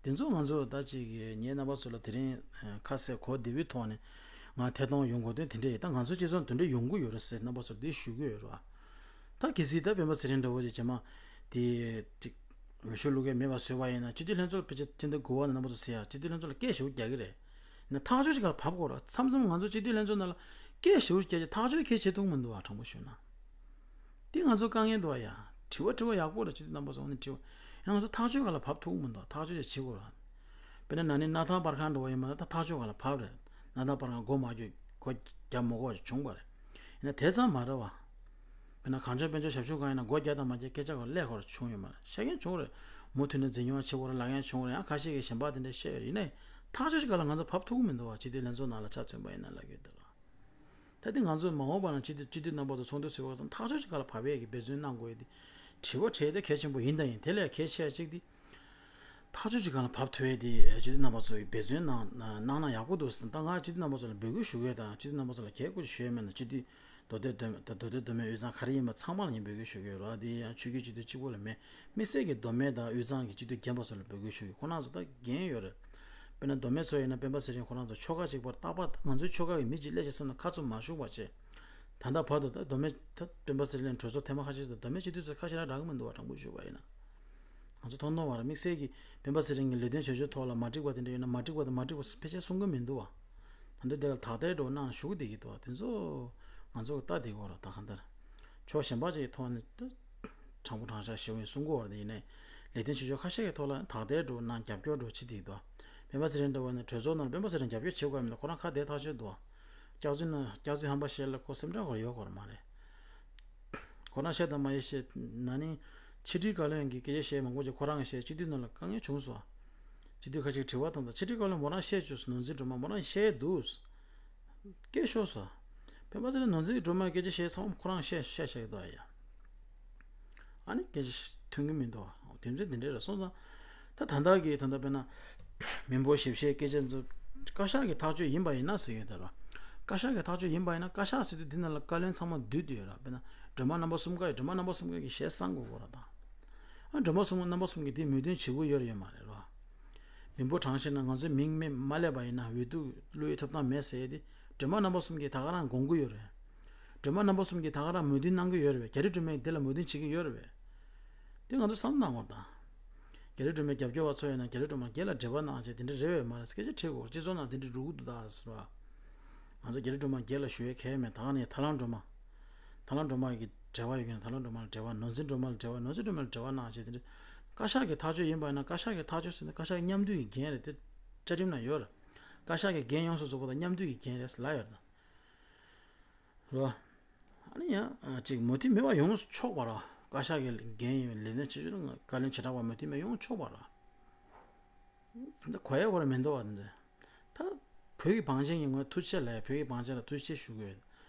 དེ་ཚོ་ང་ཚོ་ད་ཅིག་ངས་རྣམ་པ་ཚོ་ལ་དེ་རིང་ཁ་གསལ་གོ་བདེ་བོའི་ཐོག་ནས་ང་ཐད་གཏོང་ཡོང་དགོས་དོན་དེ་འདྲ་ཡིན། ད་ང་ཚོ་སྤྱི་ཚོགས་དེ་འདྲ་ཡོང་གི་ཡོད་རེད་ཟེར་རྣམ་པ་ཚོར་འདི་ཞུ་གི་ཡོད་རེད་བ། ད་གལ་སྲིད་ད་སྤེན་པ་ཚེ་རིང་འདྲ་བོ་ཅིག་རྗེས་མ་དེ་ཅིག་འོས་ཤོག་བླུག་མཁན་མེད་པ་བཟོས་པ་ཡིན་ན། སྤྱི་འཐུས་ལྷན་ཚོགས་ཕལ་ཆེར་ཕྱི་ཟླ་དགུ་པ་ནས་རྣམ་པ་ཚོ་ཟེར་ཡ། སྤྱི་འཐུས་ལྷན་ཚོགས་ལ་སྐད་ཞེ་པོ་རྒྱག་གི་རེད། ན་ཐག་གཅོད་ཅིག་ག་ལ་བབས་དགོས་ར། མཚམས་མཚམས་ང་ཚོ་སྤྱི་འཐུས་ལྷན་ཚོགས་ནང་ལ་སྐད་ཞེ་པོ་རྒྱག་ཅིག་ཐག་གཅོད་གལ་ཆེ་ཐུག་མི་འདུག་བ། དྲང་པོ་ཞུས་ན། འདི་ང་ཚོ་དཀའ་ངལ་འདུག་ཡ། དྲི་བ་དྲི་བ་ཡག་པོ་རེད། སྤྱི་འཐུས་རྣམ་པ་ཚོ་ནས་དྲི་བ་ཡང་ང་ཚོ་ཐག་གཅོད་ག་ལ་བབས་ཐུབ་མི་འདུག་ཐག་གཅོད་ཅིག་བྱེད་དགོས་ར། དཔེར་ན་ན་ནིང་གནའ་ཐང་པར་ཁང་འདྲ་བོ་ཡིན་པ་ན་ད་ཐག་གཅོད་ག་ལ་བབས་རེད། གནའ་ཐང་པར་ཁང་སྒོ་མ་བརྒྱབ་སྒོ་བརྒྱབ་མ་དགོས་པ་བྱུང་བ་རེད། ཡིན་ན་དེ་ཙམ་མ་རེད་བ། དཔེར་ན་གངས་ལྗོངས་དཔལ་འབྱོར་ཞབས་ཞུ་ཁང་ཡིན་ན་སྒོ་བརྒྱབ་དང་མ་བརྒྱབ་སྐད་ཆ་ག་ལ་ལས་ཁོ་ར་བྱུང་ཡོད་མ་རེད། བཤད་མཁན་བྱུང་རེད། མུ་མཐུད་ནས་འཛིན་སྐྱོང་བྱེད་དགོས་ར། ལབ་མཁན་བྱུང་རེད། ཡང་ཁ་ཤས་ཀྱིས་གཞན་པ་དེ་འདྲ་བཤད་ཡོད་རེད། ཡིན་ནའི་ཐག་གཅོད་ཅིག་ག་ལ་ང་ཚོ་བབས་ཐུབ་ཀྱི་མི་འདུག་བ། སྤྱི་འཐུས་ལྷན་ཚོགས་ནང་ལ་ཆ་མཚོན་པ་ཡིན་ན་ལབ་ཀྱི་ཡོད་དེ་ལ། ད་དེ་ང་ཚོས་མ་འོངས་པ་ན་སྤྱི་འཐུས་སྤྱི་འཐུས་རྣམ་པ་ཚོ་ཚོགས་འདུ་ཟེར་བ་ཙམ་ཐག་གཅོད་ཅིག་ག་ལ་བབས་ཡས་ཀྱི་འབད་བརྩོན་གནང་དགོས་ཡས་དེ། དྲི་བ་དྲིས་དེ་གལ་ཆེན་པོ་ཡིན་དང་ཡིན། དེ་ལས་གལ་ཆེ་བ་གཅིག་དེ། ཐག་གཅོད་ཅིག་ག་ལ་བབས་ཐུབ་ཡས་དེ་སྤྱི་འཐུས་རྣམ་པ་ཚོས་འབད་བརྩོན་གནང་གནང་ན་ཡག་པོ་འདུག་ཟེར། ད་ང་སྤྱི་འཐུས་རྣམ་པ་ཚོ་ལ་འབོད་སྐུལ་ཞུ་གི་ཡོད། ད་སྤྱི་འཐུས་རྣམ་པ་ཚོ་ལ་གལ་ཁུར་ཞུ་ཡས་མེད་ན། སྤྱི་འཐུས་མདོ་སྟོད་མདོ་སྟོད་མདོ་སྨད་དབུས་གཙང་ག་རེ་ཡིན་པ་ཚང་མ་ལ་ངས་འབོད་སྐུལ་ཞུ་གི་ཡོད་རེད། དེ་ཡང་ཆོས་བརྒྱུད་སྤྱི་འཐུས་གཅིག་པོ་ལ་མེད། དམིགས་བསལ་གྱི་མདོ་སྨད་དང་དབུས་གཙང་གི་སྤྱི་འཐུས་རྒན་པ་ཚོ་ལ་འབོད་སྐུལ་ཞུ་གི། ཁོ་རང་ཚོ་ད་རྒན་ཡོད་རེད། དཔེར་ན་མདོ་སྨད་ཚོ་ཡིན་ན་སྤེན་པ་ཚེ་རིང་ཁོ་རང་ཚོ་ཆོལ་ཁ་གཅིག་པར་རྟག་པར་ང་ཚོའི་ཆོལ་ཁ་གི་མི་གཅིག་སླེབས་ཤག་བསམ་ན་ཁ་ཚུར་མ་ཞུགས་པ་བྱས། ད་ལྟ་བར་དུ་ད་མདོ་སྨད་ད་སྤེན་པ་ཚེ་རིང་གྲོས་ཚོགས་ཐེངས་མ་ཁ་ཤས་ཤིག་དང་མདོ་སྨད་སྤྱི་འཐུས་ཚོ་ཁ་ཤས་རང་འགྲིག་གི་མི་འདུག་བ། དྲང་པོ་ཞུས་པ་ཡིན་ན། ང་ཚོ་མཐོང་མཐོང་བར་དམིགས་བསལ་གྱིས་སྤེན་པ་ཚེ་རིང་གི་ལས་དོན་བྱ་སྤྱོད་ཐོག་ལ་མ་འགྲིག་པ་དེ་འདྲ་ཡོད་ན། མ་འགྲིག་པ་དང་མ་འགྲིག་པ་ཕལ་ཆེར་གསུང་གི་མི་འདུག་བ། ད་ལྟ་དེ་ལ་དག་ཐེར་འདྲ་བོ་གནང་ཞུ་གི་བསྡད་ཀྱི་འདུག་བ། དེ་ཚོ་ང་ཚོ་གི་ལྟ་བསྡད་དགོས་ར། ད་གང་ལྟར་ཕྱོགས་གཞན་པ་ཅིག་གི་ཐོག་ནས་ད་དྲང་པོ་དྲང་བཞག་ཞུ་བའི་གསུང་གི་ཡོད་རེད། དེ་ཡིན་ནའི་ལས་དོན་བྱེད་ཕྱོགས་ཁ་ཤས་ཀྱི་ཐོག་ལ་དག་ཐེར་འདྲ་བོ་གནང་རྒྱབ་སྐྱོར་འདྲ་བོ་བྱེད་བསྡད་ཀྱི་འདུག་བ། སྤེན་པ་ཚེ་རིང་འདྲ་བོ་ནི་གྲོས་ཚོགས་ནང་ལ་སྤེན་པ་ཚེ་རིང་རྒྱབ་སྐྱོར་བྱེད་དགོས་མི་འདུག་ཁོ་རང་ཁ་བདེ་ཐག་ཆོད་འདུག་བ། སྐྱག་རྫུན་ན་སྐྱག་རྫུན་ཧམ་པ་བཤད་ལ་ཁོ་སེམས་ཁྲལ་དགོས་ཡོད་དགོས་མ་རེད། ཁོ་རང་བཤད་དང་མ་བཤད་ན་ནིང་ཕྱི་དྲིལ་བཀའ་བློན་གྱི་སྐད་ཆ་བཤད་མང་པོ་ཅིག་ཁོ་རང་གིས་བཤད། སྤྱི་འཐུས་ནང་ལ་དཀའ་ངལ་བྱུང་སོང་། སྤྱི་འཐུས་ཁ་ཅིག་དྲི་བ་བཏང་དང་། ཕྱི་དྲིལ་བཀའ་བློན་མོ་རང་བཤད་བཅུག་སོང་། ནོར་འཛིན་སྒྲོལ་མ་མོ་རང་བཤད་འདུག་སྐད་ཤོར་སོང་། སྤེན་པ་ཚེ་རིང་ནོར་འཛིན་སྒྲོལ་མ་སྐད་ཆ་བཤད་ཚང་མ་ཁོ་རང་བཤད་བཤད་བཤད་ཀྱི་འདུག་ཨ་ཡ། ཨ་ནི་སྐད་ཆ་ཐོན་གྱི་མི་འདུག་དོན་ཚན་འདི་འདྲ་རེད་སོང་ཙང་། ད་ད་ལྟ་གི་ད་ལྟ་དཔེར་ན་མི་འབོར་ཞིབ་བཤེར་སྐད་ཆ་ཚོ་བཀའ་ཤག་གི་ཐག་གཅོད་ཡིན་པ་ཡིན་ན་ཟེར་ཡོད་ད་ར། བཀའ་ཤག་གི་ཐག་གཅོད་ཡིན་པ་ཡིན་ན། བཀའ་ཤག་ཟེར་དུས་འདི་ནང་ལ་བཀའ་བློན་ཚང་མ་འདུས་བསྡད་ཡོད་ར། དཔེར་ན་སྒྲོལ་མ་རྣམ་པ་གསུམ་ཀ་ཡི་སྒྲོལ་མ་རྣམ་པ་གསུམ་ཀ་གི་ཞལ་གསང་དགོས་གོ་ར་ད། ཨ་སྒྲོལ་མ་གསུམ་ཀ་རྣམ་པ་གསུམ་གི་དེ་མོས་མཐུན་བྱེད་དགོས་ཡོད་ར་ཡོད་མ་རེད་ར། མི་འབོར་གྲངས་བཤེར་ན་ང་ཚོའི་མིང་མི་མ་སླེབས་པ་ཡིན་ན་འོས་བསྡུ་བླུག་ཡའི་ཐོབ་ཐང་མེད་ཟེར་ཡས་དེ་སྒྲོལ་མ་རྣམ་པ་གསུམ་གྱིས་ད་ག་རང་དགོངས་ཀྱི་ཡོད་རེད། སྒྲོལ་མ་རྣམ་པ་གསུམ་གྱིས་ད་ག་རང་མོས་མཐུན་གནང་གི་ཡོད་རེད་པས། རྒྱ་རི་སྒྲོལ་མས་འདི་ལ་མོས་མཐུན་བྱེད་ཀྱི་ཡོད་རེད་པས། དེ་ང་ཚོ་བསམ་བློ་བཏང་དགོས་དང་། རྒྱ་རི་སྒྲོལ་མའི་རྒྱབ་སྐྱོར་བ་ཚོ་ཡིན་ན་རྒྱ་རི་སྒྲོལ་མ་སྒེར་ལ་འབྲེལ་བ་གནང་བྱས་དེ་འདྲ་རེད་པས་མ་རེད། སྐད་ཆ་དྲིས་དགོས། སྤྱི་ཚོགས་ནང་དེ་འདྲ་འགྲོ་གི་འདུག་ད་ཟེར་བ། ང་ཚོ་རྒྱ་རི་སྒྲོལ་མ་སྒེར་ལ་ཞུ་ཡས་གལ་མེད། ད་ག་ནས་ཐར་ལམ་སྒྲོལ་མ། ཐར་ལམ་སྒྲོལ་མ་གི་འབྲེལ་བ་ཡོད་མཁན་ཐར་ལམ་སྒྲོལ་མ་ལ་འབྲེལ་བ། ནོར་འཛིན་སྒྲོལ་མ་ལ་འབྲེལ་བ། ནོར་འཛིན་སྒྲོལ་མ་ལ་འབྲེལ་བ་གནང་བྱས་དེ་འདྲ། བཀའ་ཤག་གི་ཐག་གཅོད་ཡིན་པ་ཡིན་ན། བཀའ་ཤག་གི་ཐག་གཅོད་ཟེར་ནས་བཀའ་ཤག་མཉམ་འདུས་ཀྱི་འགན་རེད། དེ་བཅའ་ཁྲིམས་ནང་ཡོད་རེད། བཀའ་ཤག་གི་འགན་ཡོངས་སུ་རྫོགས་པ་དང་མཉམ་འདུས་ཀྱི་འགན་རེད་ལབ་ཡོད་རེད། རོ། ཨ་ནི་ཡང་ཅིག་མོས་མཐུན་མེད་པ་ཡོང་ཆོག་པ་ར། བཀའ་ཤག་གི་འགན་ཡིན་པའི་ལས་དོན་བྱེད་ཕྱོགས་ལ་བཀའ་བློན་བྱེ་བྲག་པ་མོས་མཐུན་མེད་ཡོང་ཆོག་པ་ར། འདི་གོ་ཡ་གོ་ར་མི་འདུག་བ་འདི། ད་བོད་ཀྱི་བང་ཆེན་གྱི་ངོས་ཐུགས་རྗེ་ཆེ་ལབ་ཡ། བོད་ཀྱི་བང་ཆེན་ལ་ཐུགས་རྗེ་ཆེ་ཞུ་གི་ཡོད།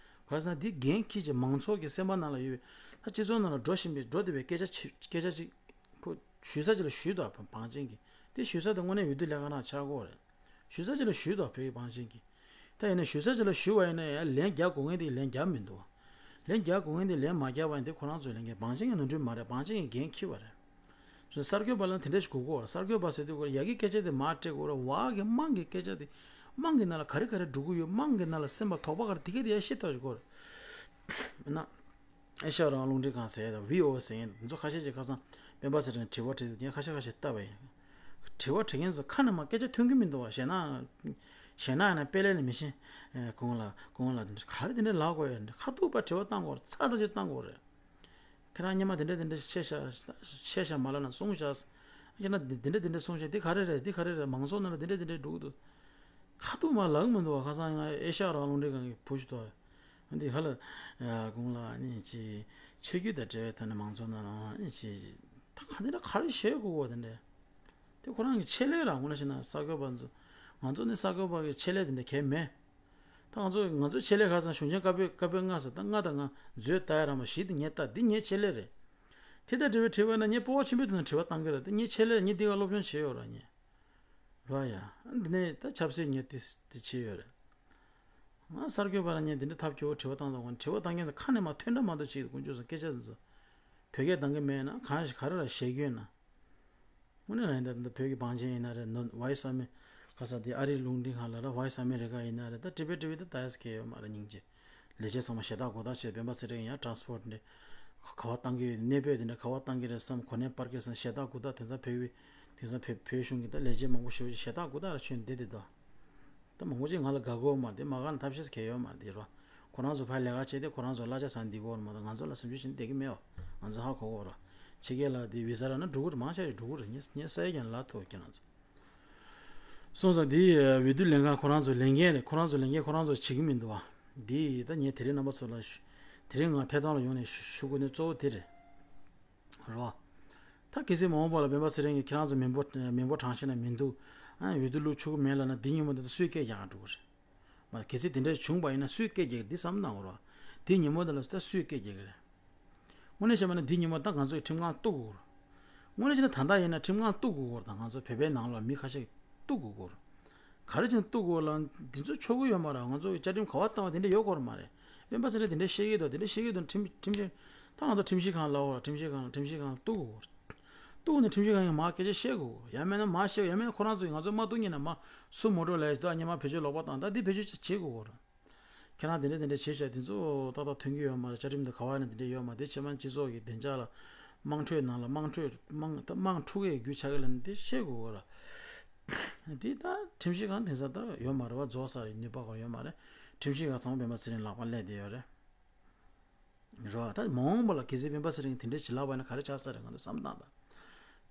ག་རེ་ཟེར་ན་འདི་འགན་འཁྱེར་བྱས་མང་ཚོགས་ཀྱི་སེམས་པ་ནང་ལ་ཡོད་པའི། ད་སྤྱི་ཚོགས་ནང་ལ་འགྲོ་བཞིན་པའི་འགྲོ་བསྡད་པའི་སྐད་ཆ་ཆེ་སྐད་ཆ་ཅིག་ཁོ་ཞུ་ས་ཅིག་ལ་ཞུས་འདུག་བ། བང་ཆེན་གྱིས་དེ་ཞུ་ས་དེ་དངོས་གནས་འོས་བསྡུ་ལས་ཁང་ནང་ཆགས་ཀྱི་ཡོད་རེད། ཞུ་ས་ཅིག་ལ་ཞུས་འདུག་བ། བོད་ཀྱི་བང་ཆེན་གྱིས། ད་ཡིན་ན་ཞུ་ས་ཅིག་ལ་ཞུས་པ་ཡིན་ན་ཡང་ལན་རྒྱག་དགོས་མཁན་དེ་ལན་རྒྱག་མི་འདུག་བ། ལན་རྒྱག་དགོས་མཁན་དེ་ལན་མ་རྒྱག་པ་ཡིན་དེ་ཁོ་རང་ཚོའི་ལས་འགན། བང་ཆེན་གྱི་ནོར་འཁྲུལ་མ་རེད། བང་ཆེན་གྱི་འགན་འཁྱེར་བ་རེད། སོ་གསར་འགོད་པ་ལ་དེ་འདྲ་ཞིག་གོ་དགོས་རེད། གསར་འགོད་པ་ཟེར་དུས་ཁོ་ཡ་གི་སྐད་ཆ་དེ་མར་སྤྲད་དགོས་རེད། བ་གི་དམངས་ཀྱི་སྐད་ཆ་དེ་དམངས་ཀྱི་ནང་ལ་ག་རེ་ག་རེ་འགྲོ་གི་ཡོད། དམངས་ཀྱི་ནང་ལ་སེམས་པ་དོགས་པ་ག་རེ། དེ་ག་དེ་ཡ་ཤེས་ཐུབ་དགོས་རེད། ན། ཨེ་ཤ་ཡ་རང་དབང་རླུང་འཕྲིན་ཁང་ཟེར་ཡ་དང་བྷི་ཨོ་ཨེ་ཟེར་ཡ་དེ་ཚོ་ཁ་ཤས་ཀྱིས་ཁ་སང་སྤེན་པ་ཚེ་རིང་དྲི་བ་དྲིས་དུས་ངས་ཁ་ཤས་ཁ་ཤས་བལྟས་པ་ཡིན། དྲི་བ་དྲི་མཁན་ཚོ་ཁ་ནས་མར་སྐད་ཆ་ཐོན་གྱི་མི་འདུག་བ། ཞེད་སྣང་ཞེད་སྣང་ཡིན་ན་དཔེ་ལས་ནས་མི་ཤེས། ཨེ་སྐུ་ངོ་ལགས། སྐུ་ངོ་ལགས། དེ་འདྲ་ག་རེ་དེ་འདྲ་ལབ་དགོས་ཡོད། ཁ་ཐུག་པ་དྲི་བ་བཏང་དགོས་རེད། ཚ་ཐག་ཆོད་བཏང་དགོས་རེད། ཁྱེད་རང་སྔོན་མ་དེ་འདྲ་དེ་འདྲ་བཤད་ཤག་བཤད་ཤག་མ་ལབ་ན་གསུངས་ཤག་ཁྱེད་རང་དེ་འདྲ་དེ་འདྲ་གསུངས་ཤག་འདི་ག་རེ་རེད། འདི་ག་རེ་རེད། མང་ཚོགས་ནང་ལ་དེ་འདྲ་དེ་འདྲ་འགྲོ་གི་འདུག་ཁ་ཐུག་མར་ལབ་ཀྱི་མི་འདུག་བ། ཁ་སང་ང་ཨེ་ཤ་ཡ་རང་དབང་རླུང་འཕྲིན་ཁང་གི་བུ་ཞིག་འདུག་འདི་ཧ་ལ་ཨ་ཁོང་ལ་ཨ་ནི་ཅིག་ཆོས་བརྒྱུད་དང་འབྲེལ་བའི་ཐོག་ནས་མང་ཚོགས་ནང་ལ་ཨ་ནི་ཅིག་ད་ག་འདི་འདྲ་ག་རེ་བཤད་དགོས་གོ་དེ་འདྲ། དེ་ཁོ་རང་གི་ཆེད་ལས་རང་དངོས་གནས་བཤད་ན་གསར་འགོད་པ་ཚོ་ ང་ཚོ་ནི་གསར་འགོད་པ་གི་ཆེད་ལས་དེ་འདྲ་གལ་མེད། ད་ང་ཚོ་ང་ཚོ་ཆེད་ལས་ཁ་སང་གཞུང་ཆེན་བཀའ་པོད་བཀའ་པོད་ལྔ་ཟེར། ད་ལྔ་དང་ལྔ་མཛོད་ལྟ་ཡ་ར་མ་བཞི་དེ་ངས་ལྟ། འདི་ངའི་ཆེད་ལས་རེད། དེ་ལྟར་འབྲེལ་བའི་དྲི་བ་ན་ངས་སྤོབས་པ་ཆེན་པོའི་ཐོག་ནས་དྲི་བ་བཏང་གི་རེད། ད་ངའི་ཆེད་ལས་ངས་འདི་ག་སློབ་སྦྱོང་བྱས་ཡོད་ར་ངས། ར་ཡ། འདི་ནས་ད་ཆབ་སྲིད་ངས་དེ་དེ་བྱས་ཡོད་རེད། ང་གསར་འགོད་པ་ར་ངས་འདི་འདྲ་ཐབས་སྐྱོ་བོ་དྲི་བ་བཏང་དང་། དྲི་བ་བཏང་མཁན་ཚོ་ཁ་ནས་མ་ཐོན་འདྲ་མ་གཏོགས་བྱེད་དགོས་ཚོ་སྐད་ཆ་ཚོ། བོད་སྐད་གཏང་གི་མེད་ན་གང་ཞིག་ག་རེ་ར་བཤད་རྒྱུ་ཡིན་ན། དངོས་གནས་རང་ཡིན་ད་ད་བོད་ཀྱི་བང་ཆེན་ཡིན་ན་རེད། ནོ་ཝའི་སི་ཨ་མེ་ཁ་ས་དེ་ཨ་རིའི་རླུང་འཕྲིན་ཁང་ལ་ར་ཝའི་སི་ཨ་མེ་རི་ཀ་ཡིན་ན་རེད། ད་ཊི་བི་ཊི་བི་ད་ད་ཡས་ཁེ་ཡོད་མ་རེད། སྙིང་རྗེ། ལས་བྱེད་ཚང་མ་ཞེ་དྲག་གོ་ད་བྱས། སྤེན་པ་ཚེ་རིང་ཡང་ཊ་རན་སི་པོར་ཊི་འདི་ག་བ་བཏང་གི་ཡོད། གནས་སྤོས་དེ་འདྲ་ག་བ་བཏང་གི་རེད་བསམ། གོ་གནས་སྤར་གི་རེད་བསམ། ཞེ་དྲག་གོ་ད། དེང་སང་བོད་པའི་དེང་སང་བོད་བོད་གཞུང་གི་ད་ལས་བྱེད་མང་པོ་ཞེ་པོ་ཅིག་ཞེ་དྲག་གོ་ད་ར་ཆོས་འདི་དེ་ད། ད་མང་པོ་ཅིག་ང་ལ་དགའ་གོ་མ་རེད། དེ་མ་དགའ་ན་ཐབས་ཤེས་གལ་ཡོད་མ་རེད། དེ་རོ། ཁོ་རང་ཚོ་ཕར་ལས་ཀ་བྱེད་དེ་ཁོ་རང་ཚོ་གླ་ཆ་ཟ་འདི་གོ་མ་གཏོགས་ང་ཚོ་ལ་སེམས་ཤུགས་ཤིག་བསྡད་ཀྱི་མེད་བ། ང་ཚོ་ཧ་གོ་གོ་རོ། ཕྱི་རྒྱལ་ལ་དེ་བི་ཟ་རག་ན་འགྲོ་གི་རེད། མང་ཆེ་ཞིག་འགྲོ་གི་རེད། ངས་ངས་ས་ཡ་ཀྱང་ལ་ཐོ་ཁྱེད་རང་ཚོ། སོང་ཙང་དེ་འོས་བསྡུ་ལས་ཁང་ཁོ་རང་ཚོ་ལས་འགན་རེད། ཁོ་རང་ཚོ་ལས་འགན་ཁོ་རང་ཚོ་བྱེད་ཀྱི་མི་འདུག་བ། དེ་ད་ངས་དེ་རིང་རྣམ་པ་ཚོ་ལ་ཞུ། དེ་རིང་ང་ཐད་གཏོང་ལ་ཡོང་ནས་ཞུ་ཞུ་དགོས་ནི་གཙོ་བོ་དེ་རེད། རོ། ད་གལ་སྲིད་མ་འོངས་པ་ལ་སྤེན་པ་ཚེ་རིང་གིས་ཁྱེད་རང་ཚོ་མི་འབོར་མི་འབོར་གྲངས་བཤད་ན་མི་འདུག་ཨ་འོས་བསྡུ་བླུག་ཆོག་གི་མེད་ལབ་ན། འདི་ཉིན་མོ་འདི་ཚོ་སུས་སྐད་རྒྱག་ག་འགྲོ་གི་རེད། མ་གལ་སྲིད་དེ་འདྲ་བྱུང་བ་ཡིན་ན་སུས་སྐད་རྒྱག་གི་རེད། འདི་བསམ་བློ་གཏོང་རོགས། འདི་ཉིན་མོ་འདི་ལ་ད་སུས་སྐད་རྒྱག་གི་རེད། དངོས་གནས་བཤད་པ་ན་འདི་ཉིན་མོ་ད་ང་ཚོས་ཁྲིམས་ཁང་གཏུག་དགོས་རེད། དངོས་གནས་བཤད་ན་ད་ལྟ་ཡིན་ན་ཁྲིམས་ཁང་གཏུག་དགོས་རེད། ད་ང་ཚོ་བོད་པའི་ནང་ལ་མི་ཁ་ཤས་གཏུག་དགོས་རེད། ག་རེ་བྱས་ནས་གཏུག་དགོས་ལ། འདི་ཚོ་ཆོག་གི་ཡོད་མ་རེད། ང་ཚོ་གི་བཅའ་ཁྲིམས་ག་བ་བཏང་བ་དེ་འདྲ་ཡོད་སྐོར་མ་རེད། སྤེན་པ་ཚེ་རིང་དེ་འདྲ་བཤད་ཀྱི་འདུག་དེ་འདྲ་བཤད་ཀྱི་འདུག་ཁྲིམས་ཁྲིམས་ཞིབ་ད་ང་ཚོ་ཁྲིམས་ཞིབ་ཁང་ལ་འོ། ཁྲིམས་ཞིབ་ཁང་ལ་ཁྲིམས་ཞིབ་ཁང་ལ་གཏུག་དགོས་རེད། གཏུག་ནས་ཁྲིམས་ཞིབ་ཁང་གིས་མར་སྐད་ཆ་བཤད་དགོས། ཡང་མིན་ན་མར་བཤད། ཡང་མིན་ན་ཁོ་རང་ཚོས་ང་ཚོ་མ་གཏུག་ཉིན་ན་མར་སུ་མོ་ཊ་ལས་ད་སྔོན་མ་བེད་སྤྱོད་ལོག་པ་བཏང་། ད་འདི་བེད་སྤྱོད་བྱེད་དགོས་རེད། ཁྱེད་རང་དེ་འདྲ་དེ་འདྲ་བྱས་བྱས་དེ་ཚོ་ཏག་ཏག་ཐོན་གྱི་ཡོད་མ་རེད། བཅའ་ཁྲིམས་དེ་ག་བ་ཡིན་ན་དེ་འདྲ་ཡོད་མ་རེད། དེ་ཕྱི་མ་སྤྱི་ཚོགས་ཀྱི་བདེ་འཇགས་ལ་དམངས་ཁྲོད་ནང་ལ་དམངས་ཁྲོད་དམངས་ད་དམངས་འཁྲུག་གི་རྒྱུ་ཆགས་ཀྱི་ལབ་ནས་དེ་བཤད་དགོས་གོ་ར། དེ་ད་ཁྲིམས་ཞིབ་ཁང་དེང་སང་ད་ཡོད་མ་རེད་བ། རྫོགས་ས་རེད། ནུས་པ་གང་ཡོད་མ་རེད། ཁྲིམས་ཞིབ་ཁང་ཚང་མ་སྤེན་པ་ཚེ་རིང་ལག་པ་སླེབས་བསྡད་ཡོད་རེད། རེད་བ། ད་མ་འོངས་པ་ལ་གལ་སྲིད་སྤེན་པ་ཚེ་རིང་དེ་འདྲ་ཞིག་ལབ་པ་ཡིན་ན་ག་རེ་ཆགས་ས་རེད། ང་ཚོ་བསམ་བློ་བཏང་དང་།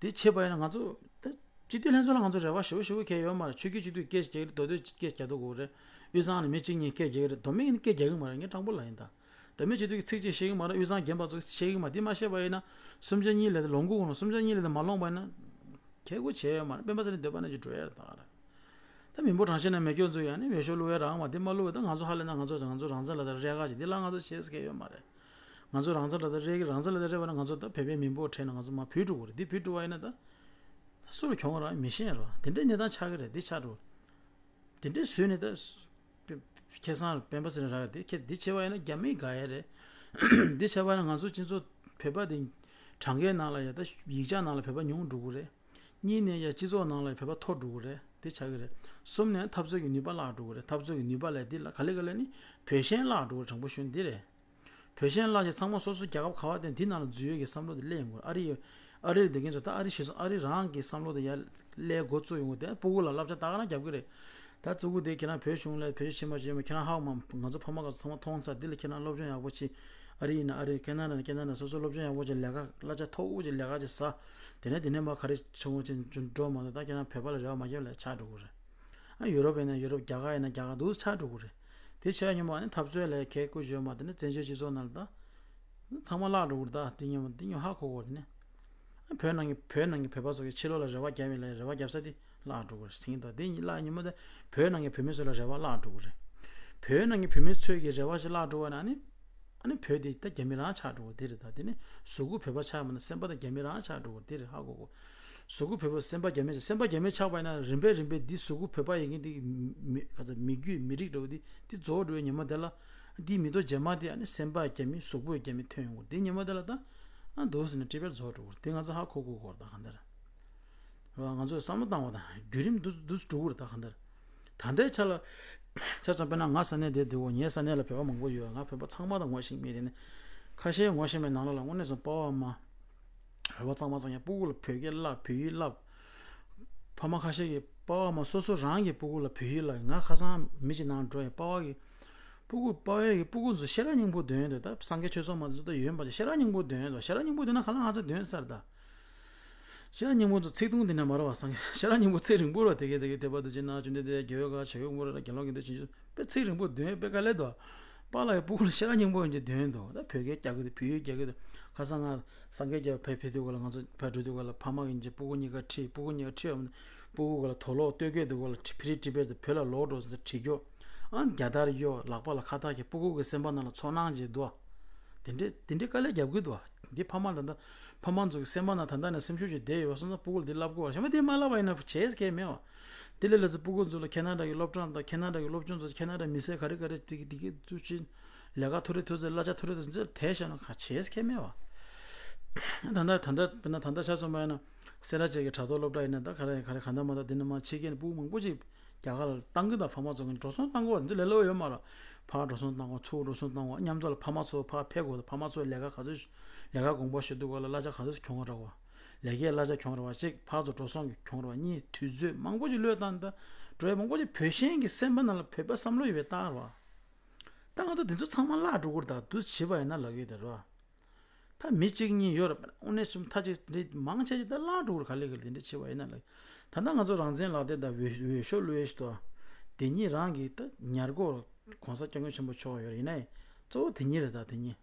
དེ་བྱས་པ་ཡིན་ན་ང་ཚོ་ད་སྤྱི་འཐུས་ལྷན་ཚོགས་ལ་ང་ཚོ་རེ་བ་ཞེ་པོ་ཞེ་པོ་གང་ཡང་ཡོད་མ་རེད། ཆོས་བརྒྱུད་སྤྱི་འཐུས་སྐད་རྒྱག་གི་རེད། མདོ་སྟོད་སྐད་རྒྱག་འདུག་གོ་རེད། དབུས་གཙང་ནས་མི་གཅིག་གཉིས་སྐད་རྒྱག་གི་རེད། མདོ་སྨད་ནས་སྐད་རྒྱག་གི་མ་རེད། ངས་དྲང་པོ་ལབ་ཡིན་ད། མདོ་སྨད་སྤྱི་འཐུས་ཀྱིས་ཚིག་གཅིག་བཤད་གི་མ་རེད། དབུས་གཙང་རྒན་པ་ཚོ་བཤད་གི་མ་རེད། དེ་མ་བཤད་པ་ཡིན་ན་གསུམ་ཆ་གཉིས་ལས་ད་ལོངས་སྐུ་གོང་ལ་གསུམ་ཆ་གཉིས་ལས་ད་མ་ལོངས་པ་ཡིན་ན་ཁྱད་གོ་བྱས་ཡོད་མ་རེད། སྤེན་པ་ཚེ་རིང་འདོད་པ་ནང་བཞིན་འགྲོ་ཡ་རེད་ད་ག་རེད། ད་མི་འབོར་གྲངས་བཤད་ན་མེ་སྒྱོགས་འཛུགས་ཡ་ནི་འོས་ཤོག་བླུགས་ཡ་རང་མ་དེ་མ་བླུགས་བ། ད་ང་ཚོ་ཧ་ལས་ན་ང་ཚོ་ང་ཚོ་རང་བཙན་ལ་ད་རེ་ག་ཅིག་དེ་ལ་ང་ཚོ་བྱེད་ས་གང་ཡོད་མ་རེད། ང་ཚོ་རང་བཙན་ལ་ད་རེ་གི་རང་བཙན་ལ་ད་རེ་བ་ན་ང་ཚོ་ད་བོད་པའི་མི་འབོར་ཁྲལ་ན་ང་ཚོ་མ་བུད་འགྲོ་གི་རེད། དེ་བུད་འགྲོ་བ་ཡིན་ན་ད་ད་སུ་ལ་གྱོང་རག་མི་ཤེས་ར། དེ་འདྲའི་གནས་སྟངས་ཆགས་ཀྱི་རེད། དེ་ཆགས་འགྲོ། དེ་འདྲའི་བཟོས་ནས་ད་ཁེ་བཟང་སྤེན་པ་ཚེ་རིང་རག་གི་རེད། དེ་ཁེ་དེ་བྱས་པ་ཡིན་ན་རྒྱ་མི་དགའ་ཡ་རེད། དེ་བྱས་པ་ཡིན་ན་ང་ཚོ་སྤྱི་ཚོགས་བོད་པ་དེ་གྲངས་ཀའི་ནང་ལ་ཡ་ད་ཡིག་ཆ་ནང་ལ་བོད་པ་ཉུང་འགྲོ་གི་རེད། གཉིས་ནས་ཡ་སྤྱི་ཚོགས་ནང་ལ་བོད་པ་མཐོ་འགྲོ་གི་རེད། དེ་ཆགས་ཀྱི་རེད། གསུམ་ནས་འཐབ་རྩོད་ཀྱི་ནུས་པ་བརླག་འགྲོ་གི་རེད། འཐབ་རྩོད་ཀྱི་ནུས་པ་ལས་འདི་ལ་ག་ལེ་ག་ལེ་ནི་བོད་ཞེན་བརླག་འགྲོ་གི་རེད། དྲང་པོ་ཞུ་ན་འདི་རེད། བོད་ཞེན་བརླག་ཅིག་ཚང་མ་སོ་སོ་རྒྱལ་ཁབ་ག་བ་དེ་འདི་ནང་ལ་འཛུལ་ཡོད་ཀྱི་བསམ་བློ་དེ་སླེབས་ཡོང་གི་རེད། ཨ་རི་ཡོད། ཨ་རི་ལ་བསྡད་མཁན་ཚོ་ད་ཨ་རི་གཞིས་ཚོ་ཨ་རི་རང་གི་བསམ་བློ་དེ་ཡར་སླེབས་འགོ་བཙུགས་ཡོང་གི་རེད། སྤུ་གུ་ལ་བསླབ་བྱ་ད་ག་རང་རྒྱབ་ཀྱི་རེད། ད་གཙོ་བོ་དེ་ཁྱེད་རང་བོད་གཞུང་ལ་བོད་ཕྱི་མ་ཕྱི་མ་ཁྱེད་རང་ཧ་གོ་མ། ང་ཚོ་ཕ་མ་ག་ཚོ་ཚང་མ་མཐོང་ཚར། འདི་ལ་ཁྱེད་རང་སློབ་སྦྱོང་ཡག་པོ་བྱེད། ཨ་རི་ཡིན་ན་ཨ་རི། ཁེ་ན་ཌ་ན་ཁེ་ན་ཌ། སོ་སོ་སློབ་སྦྱོང་ཡག་པོ་བྱེད། ལས་ཀ་གླ་ཆ་མཐོ་པོ་བྱེད། ལས་ཀ་ཅིག་ཟ། དེ་ནས་དེ་ནས་མ་ག་རེ་བྱུང་བ་ཅིག་འགྲོ་མ་གཏོགས། ད་ཁྱེད་རང་བོད་པ་ལ་རེ་བ་མ་བརྒྱབ་ལ་ཆགས་འགྲོ་གི་རེད། ཨ་ཡུ་རོབ་ཡིན་ན་ཡུ་རོབ། རྒྱ་གར་ཡིན་ན་རྒྱ་གར་འདུག་ཆགས་འགྲོ་གི་རེད། དེ་ཆགས་ཉིན་མོ་ཨ་ནི་འཐབ་རྩོད་ལ་ཁེ་ཀུ་བྱོས་མ། དེ་ནས་བཙན་བྱོལ་སྤྱི་ཚོགས་ནང་ལ་ད་ཚང་མ་བརླག་འགྲོ་གི་རེད། ད་དེ་ཉིན་མོ་དེ་ཉིན་ཧ་གོ་གོ། དེ་ནས་ཨ་བོད་ནང་གི་བོད་ནང་གི་བོད་པ་ཚོ་གི་ཕྱི་ལོགས་ལ་རེ་བ་བརྒྱབ་ཡིན་ལ། རེ་བ་བརྒྱབ་ས་དེ་བརླག་འགྲོ་གི་རེད། དེ་ཉིན་ད་དེ་ཉིན་བརླག་ཉིན་མོ་དེ་བོད་ནང་གི་བོད་མི་ཚོ་ལ་རེ་བ་བརླག་འགྲོ་གི་རེད། བོད་ནང་གི་བོད་མི་ཚོས་ཀྱི་རེ་བ་ཞིག་བརླག་འགྲོ་བ་ན་ཨ་ནི། ཨ་ནི་བོད་དེ་ད་རྒྱ་མི་རང་ཆགས་འགྲོ་གི་དེ་རེད། ད་དེ་ནི་གཟུགས་པོ་བོད་པ་ཆགས་མ་ན་སེམས་པ་ད་རྒྱ་མི་རང་ཆགས་འགྲོ་གི་དེ་རེད། ཧ་གོ་གོ། གཟུགས་པོ་བོད་པ་སེམས་པ་རྒྱ་མི་ཆགས། སེམས་པ་རྒྱ་མི་ཆགས་པ་ཡིན་ན་རིམ་པས་རིམ་པས་འདི་གཟུགས་པོ་བོད་པ་ཡིན་མཁན་འདི་མི་ག་ཚ་མི་རྒྱུད་མི་རིགས་འདྲ་བོ་འདི་འདི་རྫོགས་འགྲོ་བའི་ཉིན་མོ་དེ་ལ། འདི་མི་ཐོག་རྗེས་མ་དེ་ཨ་ནི་སེམས་པ་རྒྱ་མི་གཟུགས་པོ་རྒྱ་མི་ཐོན་ཡོང་གི་རེད། དེ་ཉིན་མོ་དེ་ལ་ད་ཨ་འདུག་ཟེར་ནས་ཊི་བེཊ་རྫོགས་འགྲོ་གི་རེད། དེ་ང་ཚོ་ཧ་གོ་གོ་གོ་རེད། ད་གང་ལྟར། རེད་བ། ང་ཚོས་བསམ་བློ་བཏང་བ་དང་བརྒྱུད་རིམ་འདུ་འདུ་འགྲོ་གི་རེད། ད་གང་ལྟར། ད་ལྟའི་ཆ་ལ་ཆ་ཚང་དཔེར་ན་ང་ས་གནས་འདིར་བསྡད་ཡོད། ངའི་ས་གནས་ལ་བོད་པ་མང་པོ་ཡོད། ང་བོད་པ་ཚང་མ་དང་ངོ་ཤེས་མེད་དེ་ནི། ཁ་ཤས་ངོ་ཤེས་མེད་ནང་ལོགས་ལ་དངོས་གནས་སོང་པ་ཕ་མ་བོད་པ་གཙང་མ་གཙང་ཡ་སྤུ་གུ་ལ་བོད་སྐད་བསླབ། བོད་ཡིག་བསླབ། ཕ་མ་ཁ་ཤས་ཀྱིས་པ་ཕ་མ་སོ་སོ་རང་གི་སྤུ་གུ་ལ་བོད་ཡིག་བསླབ། ང་ཁ་སང་མི་གཅིག་ནང་འགྲོ་ཡིན། པ་ཕ་གི་སྤུ་གུ་པ་ཕ་གི་སྤུ་གུ་ཚོ་ཤེས་རབ་སྙིང་པོ་འདོན་ཡོད་འདུག་ད་སངས་རྒྱས་ཆོས་ཚོགས་མ་འདི་ཚོ་ད་ཡོད་པ་ཅིག་ཤེས་རབ་སྙིང་པོ་འདོན་ཡོད་འདུག་ཤེས་རབ་སྙིང་པོ་འདོན་ན་ཁ་ལ་ང་ཚོ་འདོན་ས་རེད་ད། ཤེས་རབ་སྙིང་པོ་ཚོ་ཚིག་ཐུང་འདི་འདྲ་མ་རེད་བ། སངས་རྒྱས་ཤེས་རབ་སྙིང་པོ་ཚིག་རིང་པོ་རེད། དེ་གས་དེ་གས་དད་པ་ཐུགས་རྗེ་ཆེ་ན་བཅོམ་ལྡན་འདས་རྒྱལ་བའི་བཀའ་ཆོས་ཀྱི་དངོས་ར་དགེ་སློང་གི་འདི་ཕྱིན་ཆོད་དཔེ་ཚིག་རིང་པོ་འདོན་དཔེ་དཀའ་ལས་འདུག་པཱ་ལགས་ཀྱི་སྤུ་གུ་ལ་ཤེས་རབ་སྙིང་པོ་ཡོང་རྒྱུ་དོན་དུ་ད་བོད་སྐད་རྒྱག་གི་འདུག་བོད་ཡིག་རྒྱག་གི་འདུག་ཁ་སང་ང་སངས་རྒྱས་རྒྱབ་ཕེབས་ཕེབས་དུས་སྐབས་ལ་ང་ཚོ་ཕར་འགྲོ་དུས་སྐབས་ལ་ཕ་མ་གིས་ཀྱི་སྤུ་གུ་གཉིས་ཀ་ཁྲིད། སྤུ་གུ་གཉིས་ཀ་ཁྲིད་འོང་། སྤུ་གུ་སྐབས་ལ་དོགས་སློང་སྟོན་གྱི་འདུག་སྐབས་ལ་ཕི་རི་ཊི་བེཊ་དུ་བོད་ལ་ལོག་འགྲོ་ཟེར་དྲི་རྒྱུ། ཨ་རྒྱ་དར་གཡོ། ལག་པ་ལ་ཁ་བཏགས་ཀྱི་སྤུ་གུ་གི་སེམས་པ་ནང་ལ་ཚོར་སྣང་ཅིག་འདུག་དེ་འདྲའི་དེ་འདྲའི་དཀའ་ལས་རྒྱབ་གི་འདུག་འདི་ཕ་མ་ད་ལྟ་ཕ་མ་ཚོ་གི་སེམས་པ་ནང་ད་ལྟ་ནས་སེམས་ཤུགས་ཅིག་བསྡད་ཡོད་པ་སོང་ཙང་སྤུ་གུ་ལ་འདི་བསླབ་དགོས་པ་གཞན་པ་འདི་མ་བསླབ་པ་ཡིན་ན་བྱེད་ས་གང་ཡང་མེད་པ། དེ་ལས་ལ་ཚོ་སྤུ་གུ་ཚོ་ལ་ཁེ་ན་ཌ་གི་སློབ་གྲྭ་དང་ཁེ་ན་ཌ་གི་སློབ་ཆུང་ཚོ་ཁེ་ན་ཌ་མི་སེར་ག་རེ་ག་རེ་དེ་གི་དེ་གི་ཚུལ་ཅིག་ལས་ཀ་ཐུ་རེ་ཐུ་ཚེ་གླ་ཆ་ཐུ་རེ་ཐུ་ཚེ་དེ་བྱས་ན་ག་བྱེད་ས་གང་ཡང་མེད་པ། ད་ལྟ་ད་ལྟ་དཔེར་ན་ད་ལྟ་ཆ་མཚོན་པ་ཡིན་ན་སེ་ར་བྱེས་ཀྱི་དྲ་ཐོག་སློབ་གྲྭ་ཡིན་ན་ད་ག་རེ་ག་རེ་ག་འདྲ་མ་འདྲ་འདི་ནས་མར་ཕྱི་རྒྱལ་ནས་སྤུ་གུ་མང་པོ་ཅིག་རྒྱ་གར་ལ་བཏང་གི་འདུག་ཕ་མ་ཚོ་གི་འགྲོ་སོང་བཏང་དགོས་པ་འདི་ལས་སླ་པོ་ཡོད་མ་རེད། ཕར་འགྲོ་སོང་བཏང་དགོས། ཚུར་འགྲོ་སོང་བཏང་དགོས། མཉམ་དུ་ལ་ཕ་མ་ཚོ་ཕར་ཕེབས་དགོས། ཕ་མ་ཚོ་ལས་ཀ་ག་ཚོད་ལས་ཀ་དགོངས་པ་ཞུ་དུས་སྐབས་ལ་གླ་ཆ་ག་ཚོད་གྱོང་རེད་བ། ལས་ཀའི་གླ་ཆ་གྱོང་རེད་བ། གཅིག་ཕར་ཚུར་འགྲོ་སོང་གི་གྱོང་རེད་བ། གཉིས་དུས་ཚོད་མང་པོ་ཅིག་བློས་བཏང་ད་འགྲོ་ཡ་མང་པོ་ཅིག་བོད་ཞེན་གྱི་སེམས་པ་ནང་ལ་བོད་པ་བསམ་བློ་ཡོད་པའི་རྟགས་རེད་བ། ད་ང་ཚོ་འདི་ཚོ་ཚང་མ་བརླག་འགྲོ་གི་རེད། ད་འདུག་བྱས་པ་ཡིན་ན་ལབ་ཀྱི་ཡོད་ད་རེད་བ། ད་མི་གཅིག་གཉིས་ཡོད་རེད། དངོས་གནས་སུ་མཐའ་གཅིག་འདི་མང་ཆེ་ཅིག་ད་བརླག་འགྲོ་གི་རེད། ག་ལེ་ག་ལེ་འདི་འདྲ་བྱས་པ་ཡིན་ན་ལབ། ད་ལྟ་ང་ཚོ་རང་བཙན་ལག་དེབ་དང་འོས་འོས་ཤོག་བླུགས་ཡས་ཞིག་འདུག་དེ་གཉིས་རང་གི་ད་ཉར་སྒོ་གོང་ས་སྐྱབས་མགོན་ཆེན་པོ་མཆོག་ཡོད་རེད། ཡིན་ནའི་གཙོ་བོ་དེ་གཉིས་རེད། ད་དེ་གཉིས་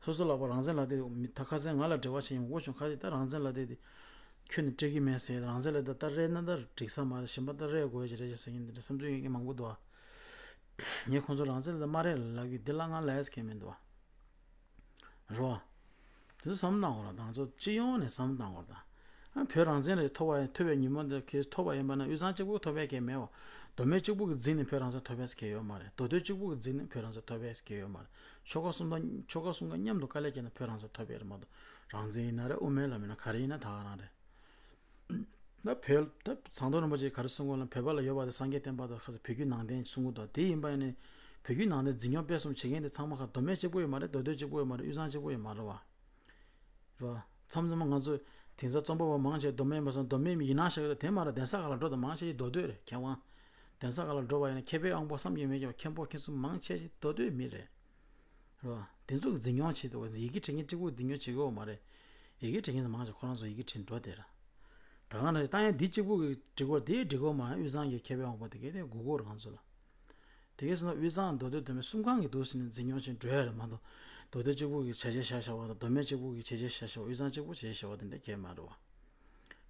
སོ་སོ་ལག་པ་རང་བཙན་ལག་དེབ་མི་ད་ཁ་སང་ང་ལ་འབྲེལ་བ་བྱེད་མཁན་མང་པོ་བྱུང་། ཁ་ཅིག་ད་རང་བཙན་ལག་དེབ་དེ་ཁྱོན་ནས་སྤྲད་ཀྱི་མེད་ཟེར། རང་བཙན་ལག་དེབ་ད་རེད་ན་ད་འགྲིག་ས་མ་རེད། གཞན་པ་ད་རེད་དགོས་ཀྱི་རེད་ཟེར་མཁན་འདི་འདྲ་བསམ་ཚུལ་ཡོད་མཁན་མང་པོ་འདུག་ངས་ཁོང་ཚོ་རང་བཙན་ལག་དེབ་མ་རེད་ལབ་ཀྱི། འདི་ལ་ང་ལབ་ཡས་མཁན་མི་འདུག་རེད་བ། དེ་ཚོ་བསམ་བློ་བཏང་དགོས་རེད། ང་ཚོ་སྤྱི་ཡོངས་ནས་བསམ་བློ་བཏང་དགོས་རེད་ད། ཨ་བོད་རང་བཙན་ལ་ཐོབ་པ་ཐོབ་པའི་ཉིན་མོ་འདི་གས་ཐོབ་པ་ཡིན་པ་ན་དབུས་གཙང་གཅིག་པུ་ཐོབ་པའི་གས་མེད་བ། མདོ་སྨད་གཅིག་པུ་གིས་འཛིངས་ནས་བོད་རང་བཙན་ཐོབ་པའི་གས་ཡོད་མ་རེད། མདོ་སྟོད་གཅིག་པུ་གིས་འཛིངས་ནས་བོད་རང་བཙན་ཐོབ་པའི་གས་ཡོད་མ་རེད། ཆོལ་ཁ་གསུམ་དང་ཆོལ་ཁ་གསུམ་ཀ་མཉམ་དུ་དཀའ་ལས་བརྒྱབ་ནས་བོད་རང་བཙན་ཐོབ་པའི་རེད་མ་གཏོགས། རང་བཙན་ཡིན་ན་རེད། དབུ་མའི་ལམ་ཡིན་ན་ག་རེ་ཡིན་ན་ད་ག་རང་རེད། ད་བོད་ད་ཟམ་གདོང་རིན་པོ་ཆེས་ག་རེ་གསུང་གི་ཡོད་ལབ་ན། བོད་པ་ལ་ཡོད་པ་དེ་སངས་རྒྱས་བསྟན་པ་དང་ཁ་སང་བོད་བརྒྱུད་ནང་བསྟན་གསུང་གི་འདུག་དེ་ཡིན་པ་ཡིན་ནའི་བོད་བརྒྱུད་ནང་བསྟན་འཛིན་སྐྱོང་སྤེལ་གསུམ་བྱེད་མཁན་དེ་ཚང་མ་ཁ་མདོ་སྨད་གཅིག་པུ་ཡོད་མ་རེད། མདོ་སྟོད་གཅིག་པུ་ཡོད་མ་རེད། དབུས་གཙང་གཅིག་པུ་ཡོད་མ་རེད་བ། རེད་བ། མཚམས་མཚམས་ང་ཚོ་དེང་སང་རྩོམ་པ་པོ་མང་ཆེ་མདོ་སྨད་མ་སོང་། མདོ་སྨད་མི་ཡིན་ན་ཤག་ད་དེ་མ་རེད། གདན་ས་ཁག་ལ་འགྲོ་དང་མང་ཆེ་ཞིག་མདོ་སྟོད་རེད། མཁས་དབང་། གདན་ས་ཁག་ལ་འགྲོ་བ་ཡིན་ན་མཁས་པའི་དབང་པོ་བསམ་གྱིས་མི་ཁྱབ་པ་མཁན་པོ་མཁན་གསུམ་མང་ཆེ་ཞིག་མདོ་སྟོད་མི་རེད། རེད་བ། དེ་ཚོ་གི་འཛིན་སྐྱོང་བྱེད་དུས་ཡི་གེ་འབྲི་མཁན་གཅིག་པུ་འཛིན་སྐྱོང་བྱེད་ཀྱི་ཡོད་མ་རེད། ཡི་གེ་འབྲི་མཁན་ཚོ་མང་ཆེ་ཁོ་རང་ཚོ་ཡི་གེ་འབྲི་འགྲོ་དེ་ར། ད་ག་ནང་བཞིན་ད་ཡང་འདི་གཅིག་པུ་གི་འབྲི་དགོས་དེ་འབྲི་དགོས་མ་རེད། དབུས་གཙང་གི་མཁས་པའི་དབང་པོ་དེ་གས་དེ་དགོས་ཀྱི་རེད་ང་ཚོ་ལ། དེ་གས་སོང་ན་དབུས་གཙང་མདོ་སྟོད་མདོ་སྨད་གསུམ་གང་གི་འདུག་ཟེར་ནས་འཛིན་སྐྱོང་བྱེད་འགྲོ་ཡ་རེད་མ་གཏོགས། མདོ་སྟོད་གཅིག་པུ་གི་བྱས་རྗེས་བཞག་བཞག་པ་དང་། མདོ་སྨད་གཅིག་པུ་གི་བྱས་རྗེས་བཞག་བཞག་པ། དབུས་གཙང་གཅིག་པུ་བྱས་རྗེས་བཞག་བ་དེ་འདྲ་གས་མ་རེད་བ།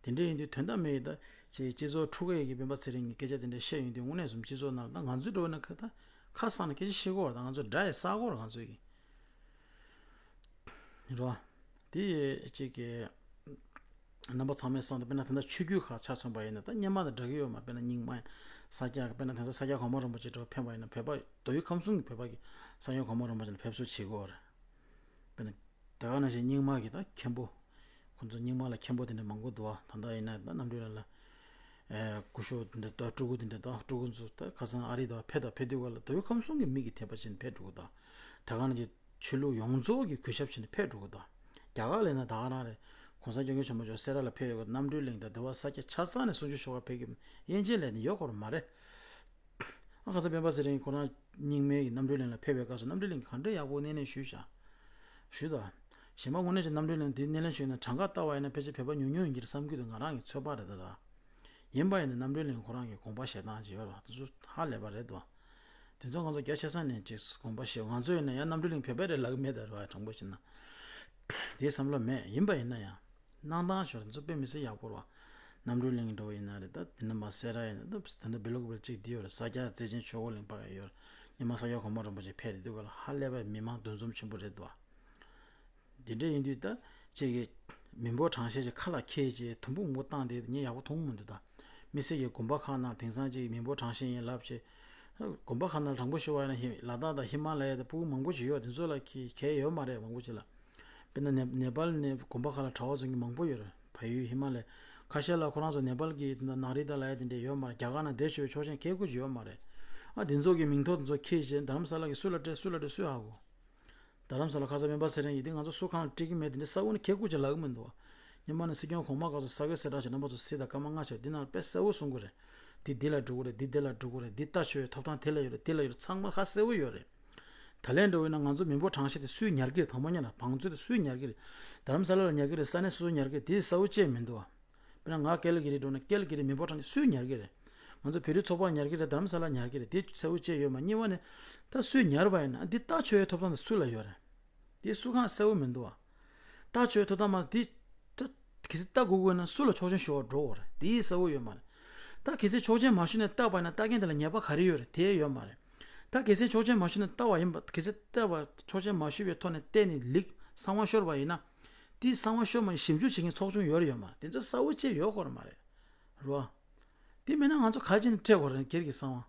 དེ་འདྲ་ཡིན་དུས་དོན་དག་མེད་ཡིན། ད་ཅིག་སྤྱི་ཚོགས་ཕྲུ་གུ་ཡི་གི་སྤེན་པ་ཚེ་རིང་གི་སྐད་ཆ་དེ་འདྲ་བཤད་ཡོང་དུས་དངོས་གནས་སུ་སྤྱི་ཚོགས་ནང་ལ་ད་ང་ཚོའི་འགྲོ་བ་ན་ཁ་ད་ཁ་སང་ནས་སྐད་ཆ་བཤད་ཀྱི་ཡོད་རེད། ད་ང་ཚོ་དགྲ་ཡི་ས་གོ་རེད་ང་ཚོ་ཡི། རེད་བ། དེ་ཅིག་གི་རྣམ་པ་ཚང་མས་བསམ་དང་། དཔེར་ན་ད་ལྟ་ཆོས་བརྒྱུད་ཁག་ཆ་མཚོན་པ་ཡིན་ན་ད་སྔོན་མ་དང་འདྲ་གི་ཡོད་མ་རེད། དཔེར་ན་རྙིང་མ་ཡིན་ས་སྐྱ་དཔེར་ན་དེང་སང་ས་སྐྱ་གོང་མ་རིན་པོ་ཆེ་འདྲ་བོ་ཕེབས་པ་ཡིན་ན་བོད་པ་མདོ་དབུས་ཁམས་གསུམ་གྱི་བོད་པ་གིས་ས་སྐྱ་གོང་མ་རིན་པོ་ཆེ་ལ་ཕེབས་བསུ་བྱེད་ཀྱི་ཡོད་རེད། དཔེར་ན། དེ་ག་ནང་བཞིན་རྙིང་མ་གི་ད་མཁན་པོ། ཁོང་ཚོ་རྙིང་མ་ལ་མཁན་པོ་དེ་འདྲ་མང་པོ་འདུག་བ། ད་ལྟ་ཡིན་ན་ད་རྣམ་གྲོལ་གླིང་ལ། ཨེ་སྐུ་ཞབས་དེ་འདྲ་ད་སྤྲུལ་སྐུ་དེ་འདྲ་ད་སྤྲུལ་སྐུ་ཚོ་ད་ཁ་སང་ཨ་རི་དང་ཕེབས་དང་ཕེབས་དུས་སྐབས་ལ་མདོ་དབུས་ཁམས་གསུམ་གྱི་མི་གིས་དད་པ་བྱས་ནས་ཕེབས་འགྲོ་གི་འདུག་ད་ག་ནང་བཞིན་ཆོས་ལུགས་ཡོངས་རྫོགས་ཀྱི་གུས་ཞབས་བྱས་ནས་ཕེབས་འགྲོ་གི་འདུག་རྒྱ་གར་ལ་ཡིན་ན་ད་ག་རང་རེད། གོང་ས་སྐྱབས་མགོན་ཆེན་པོ་མཆོག་སེ་ར་ལ་ཕེབས་ཡོད་སྐབས་རྣམ་གྲོལ་གླིང་དང་དེ་བ་ས་སྐྱ་ཆ་ཚང་ནས་གསུང་ཆོས་ཞུ་བར་ཕེབས་ཀྱི་དབྱེ་འབྱེད་ལས་ནི་ཡོད་སྐོར་མ་རེད། ཨ་ཁ་སང་སྤེན་པ་ཚེ་རིང་ཁོ་རང་རྙིང་མའི་རྣམ་གྲོལ་གླིང་ལ་ཕེབས་པའི་སྐབས་སུ་རྣམ་གྲོལ་གླིང་གིས་ག་འདྲ་ཡག་པོ་སྣེ་ལེན་ཞུས་ཤག་ཞུས་དང་། གཞན་པ་དངོས་གནས་ཀྱི་རྣམ་གྲོལ་གླིང་འདི་སྣེ་ལེན་ཞུས་ན་གྲངས་ཀ་ལྟ་བ་ཡིན་ན་ཕལ་ཆེར་བོད་པ་ཉུང་ཉུང་ཡིན་གྱི་རེད་བསམ་གྱི་འདུག་ང་རང་གི་ཚོད་དཔག་རེད་ད། ད་ཡིན་པ་ཡིན་ན་རྣམ་གྲོལ་གླིང་ཁོ་རང་གི་དགོངས་པ་བཞེས་སྟངས་ཅིག་ཡོད་རེད་བ། དེ་ཚོ་ཧ་ལས་པ་རེད་དོ། དེ་ཚོ་ང་ཚོ་རྒྱ་ཆེ་ས་ནས་ཅིག་དགོངས་པ་བཞེས། ང་ཚོ་ཡིན་ན་ཡང་རྣམ་གྲོལ་གླིང་བོད་པའི་རེད་ལབ་ཀྱི་མེད་ད་རེད་བ། དྲང་པོ་བཤད་ན། དེའི་བསམ་བློ་མེད། ཡིན་པ་ཡིན་ན་ཡང་། གནང་སྟངས་ཤོར་ཚོ་དཔེ་མི་སྲིད་ཡག་པོ་རེད་བ། རྣམ་གྲོལ་གླིང་འགྲོ་བ་ཡིན་ན་རེད། ད་དེ་ནས་མར་སེ་ར་ཡིན་ན་ད་ད་ལྟ་བེ་ལོ་ཀ་བེ་ལ་གཅིག་འདི་ཡོད་རེད། ས་སྐྱ་བརྩེ་ཆེན་ཆོས་འཁོར་གླིང་པ་ཡོད་རེད། སྔོན་མ་ས་སྐྱ་གོང་མ་རིན་པོ་ཆེ་ཕེབས་རེད་དུས་སྐབས་ལ་ཧ་ལས་པའི་མི་མང་འདུ་འཛོམས་ཆེན་པོ་རེད་དོ། དེ་འདྲ་ཡིན་དུས་ད་ཅིག་གི་མི་འབོར་གྲངས་བཤེར་ཅིག་ཁ་ལ་འཁྱེར་ཅིག་དུམ་བུ་མང་པོ་བཏང་དེ་ངས་ཡག་པོ་མཐོང་གི་མི་འདུག་ད་དམིགས་བསལ་གྱི་དགོན་པ་ཁག་ནང་དེང་སང་ཅིག་མི་འབོར་གྲངས་བཤེར་ཡིན་ལབ་ཅིག་དགོན་པ་ཁག་ནང་དྲང་པོ་ཞུ་བ་ཡིན་ན་ཧི་ལ་དྭགས་དང་ཧི་མ་ལ་ཡ་དང་སྤུ་གུ་མང་པོ་ཞིག་ཡོད། དེ་ཚོ་ལ་ཁྱེར་ཁྱེར་ཡོད་མ་རེད། མང་པོ་ཅིག་ལ། དཔེར་ན་ནེ་ནེ་པཱལ་ནས་དགོན་པ་ཁག་ལ་གྲྭ་པ་ཚོ་གི་མང་པོ་ཡོད་རེད། བལ་ཡུལ་ཧི་མ་ལ་ཡ། ཁ་ཤས་ལ་ཁོ་རང་ཚོ་ནེ་པཱལ་གྱི་ནག་རི་དང་ལ་ཡ་དེ་འདྲས་ཡོད་མ་རེད། རྒྱ་གར་ནང་བསྡད་ཆོག་པའི་ཆོག་མཆན་ཁྱེར་དགོས་ཀྱི་ཡོད་མ་རེད། ཨ་དེ་ཚོ་གི་མིང་ཐོ་དེ་ཚོ་ཁྱེར་བྱས་རྡ་རམ་ས་ལ་གི་སུ་ལ་སྤྲད་སུ་ལ་སྤྲད་སུས་ཧ་གོ། རྡ་རམ་ས་ལ་ཁ་སང་སྤེན་པ་ཚེ་རིང་ཡིན་དེ་ང་ཚོ་སུ་གང་ལ་སྤྲད་ཀྱི་མེད་དེ་འདྲས་གསལ་པོ་ནས་ཁྱེར་དགོས་ཀྱི་ལབ་ཀྱི་མི་འདུག་བ། སྔོན་མ་ནས་སྲིད་སྐྱོང་གོང་མ་སྐབས་སུ་ས་ཁུལ་གསལ་བསྒྲགས་བྱས་རྣམ་པ་ཚོ་གཟིགས་དང་སྐར་མ་ལྔ་ཆགས་འདི་ནང་དཔེ་གསལ་པོ་གསུང་གི་རེད། འདི་འདི་ལ་འགྲོ་གི་རེད། འདི་འདི་ལ་འགྲོ་གི་རེད། འདི་ལྟ་ཆོག་ཡོད། ཐོབ་ཐང་དེ་ལ་ཡོད་རེད། དེ་ལ་ཡོད་རེད། ཚང་མ་ཧ་གསལ་པོ་ཡོད་རེད། ད་ལན་འགྲོ་བས་ན་ང་ཚོ་མི་འབོར་གྲངས་བཤེར་དེ་སུས་ཉར་གི་རེད། དང་པོ་ཉར་ན་བང་མཛོད་དེ་སུས་ཉར་གི་རེད། རྡ་རམ་ས་ལ་ལ་ཉར་གི་རེད། ས་གནས་སོ་སོས་ཉར་གི་རེད། དེ་གསལ་པོ་བཅད་མི་འདུག་བ། དཔེར་ན་ང་ཀལ་གི་རི་འགྲོ་ན་ཀལ་གི་རི་མི་འབོར་གྲངས་བཤེར་སུས་ཉར་གི་རེད། ང་ཚོ་བོད་རིགས་ཚོགས་པ་ཉར་གྱི་རེད། རྡ་རམ་ས་ལ་ཉར་གྱི་རེད། དེ་གསལ་བོ་བཅས་ཡོད་མ། གཉིས་པ་ནི་ད་སུས་ཉར་བ་ཡིན་ན་འདི་ལྟ་ཆོག་ཡའི་ཐོབ་ཐང་དེ་སུ་ལ་ཡོད་རེད། དེ་སུ་གང་གསལ་བོ་མི་འདུག་བ། ལྟ་ཆོག་ཡའི་ཐོབ་ཐང་མ་དེ་ད་གལ་སྲིད་ལྟ་དགོས་དགོས་ན་སུ་ལ་ཆོག་མཆན་ཞུ་བར་འགྲོ་དགོས་རེད། དེ་གསལ་བོ་ཡོད་མ་རེད། ད་གལ་སྲིད་ཆོག་མཆན་མ་ཞུས་ནས་བལྟས་པ་ཡིན་ན་ལྟ་མཁན་དེ་ལ་ཉེས་པ་ག་རེ་ཡོད་རེད། དེ་ཡོད་མ་རེད། ད་གལ་སྲིད་ཆོག་མཆན་མ་ཞུས་ནས་ལྟ་བ་ཡིན་པ། གལ་སྲིད་ལྟ་བ་ཆོག་མཆན་མ་ཞུས་པའི་ཐོག་ནས་བལྟས་ནས་ལིག་གསང་བ་ཤོར་བ་ཡིན་ན། དེ་གསང་བ་ཤོར་མ་ཡིན་ཞིབ་འཇུག་བྱེད་མཁན་ཚོགས་ཆུང་ཡོད་རེད་ཡོད་མ་རེད། དེ་ཚོ་གསལ་བོ་བཅས་ཡོད་དགོས་རེད་མ་རེད། རེད་བ། དེ་མིན་ན་ང་ཚོ་ག་རེ་བྱས་ནས་སྤྲད་དགོས་རེད། སྒེར་གྱི་གསང་བ།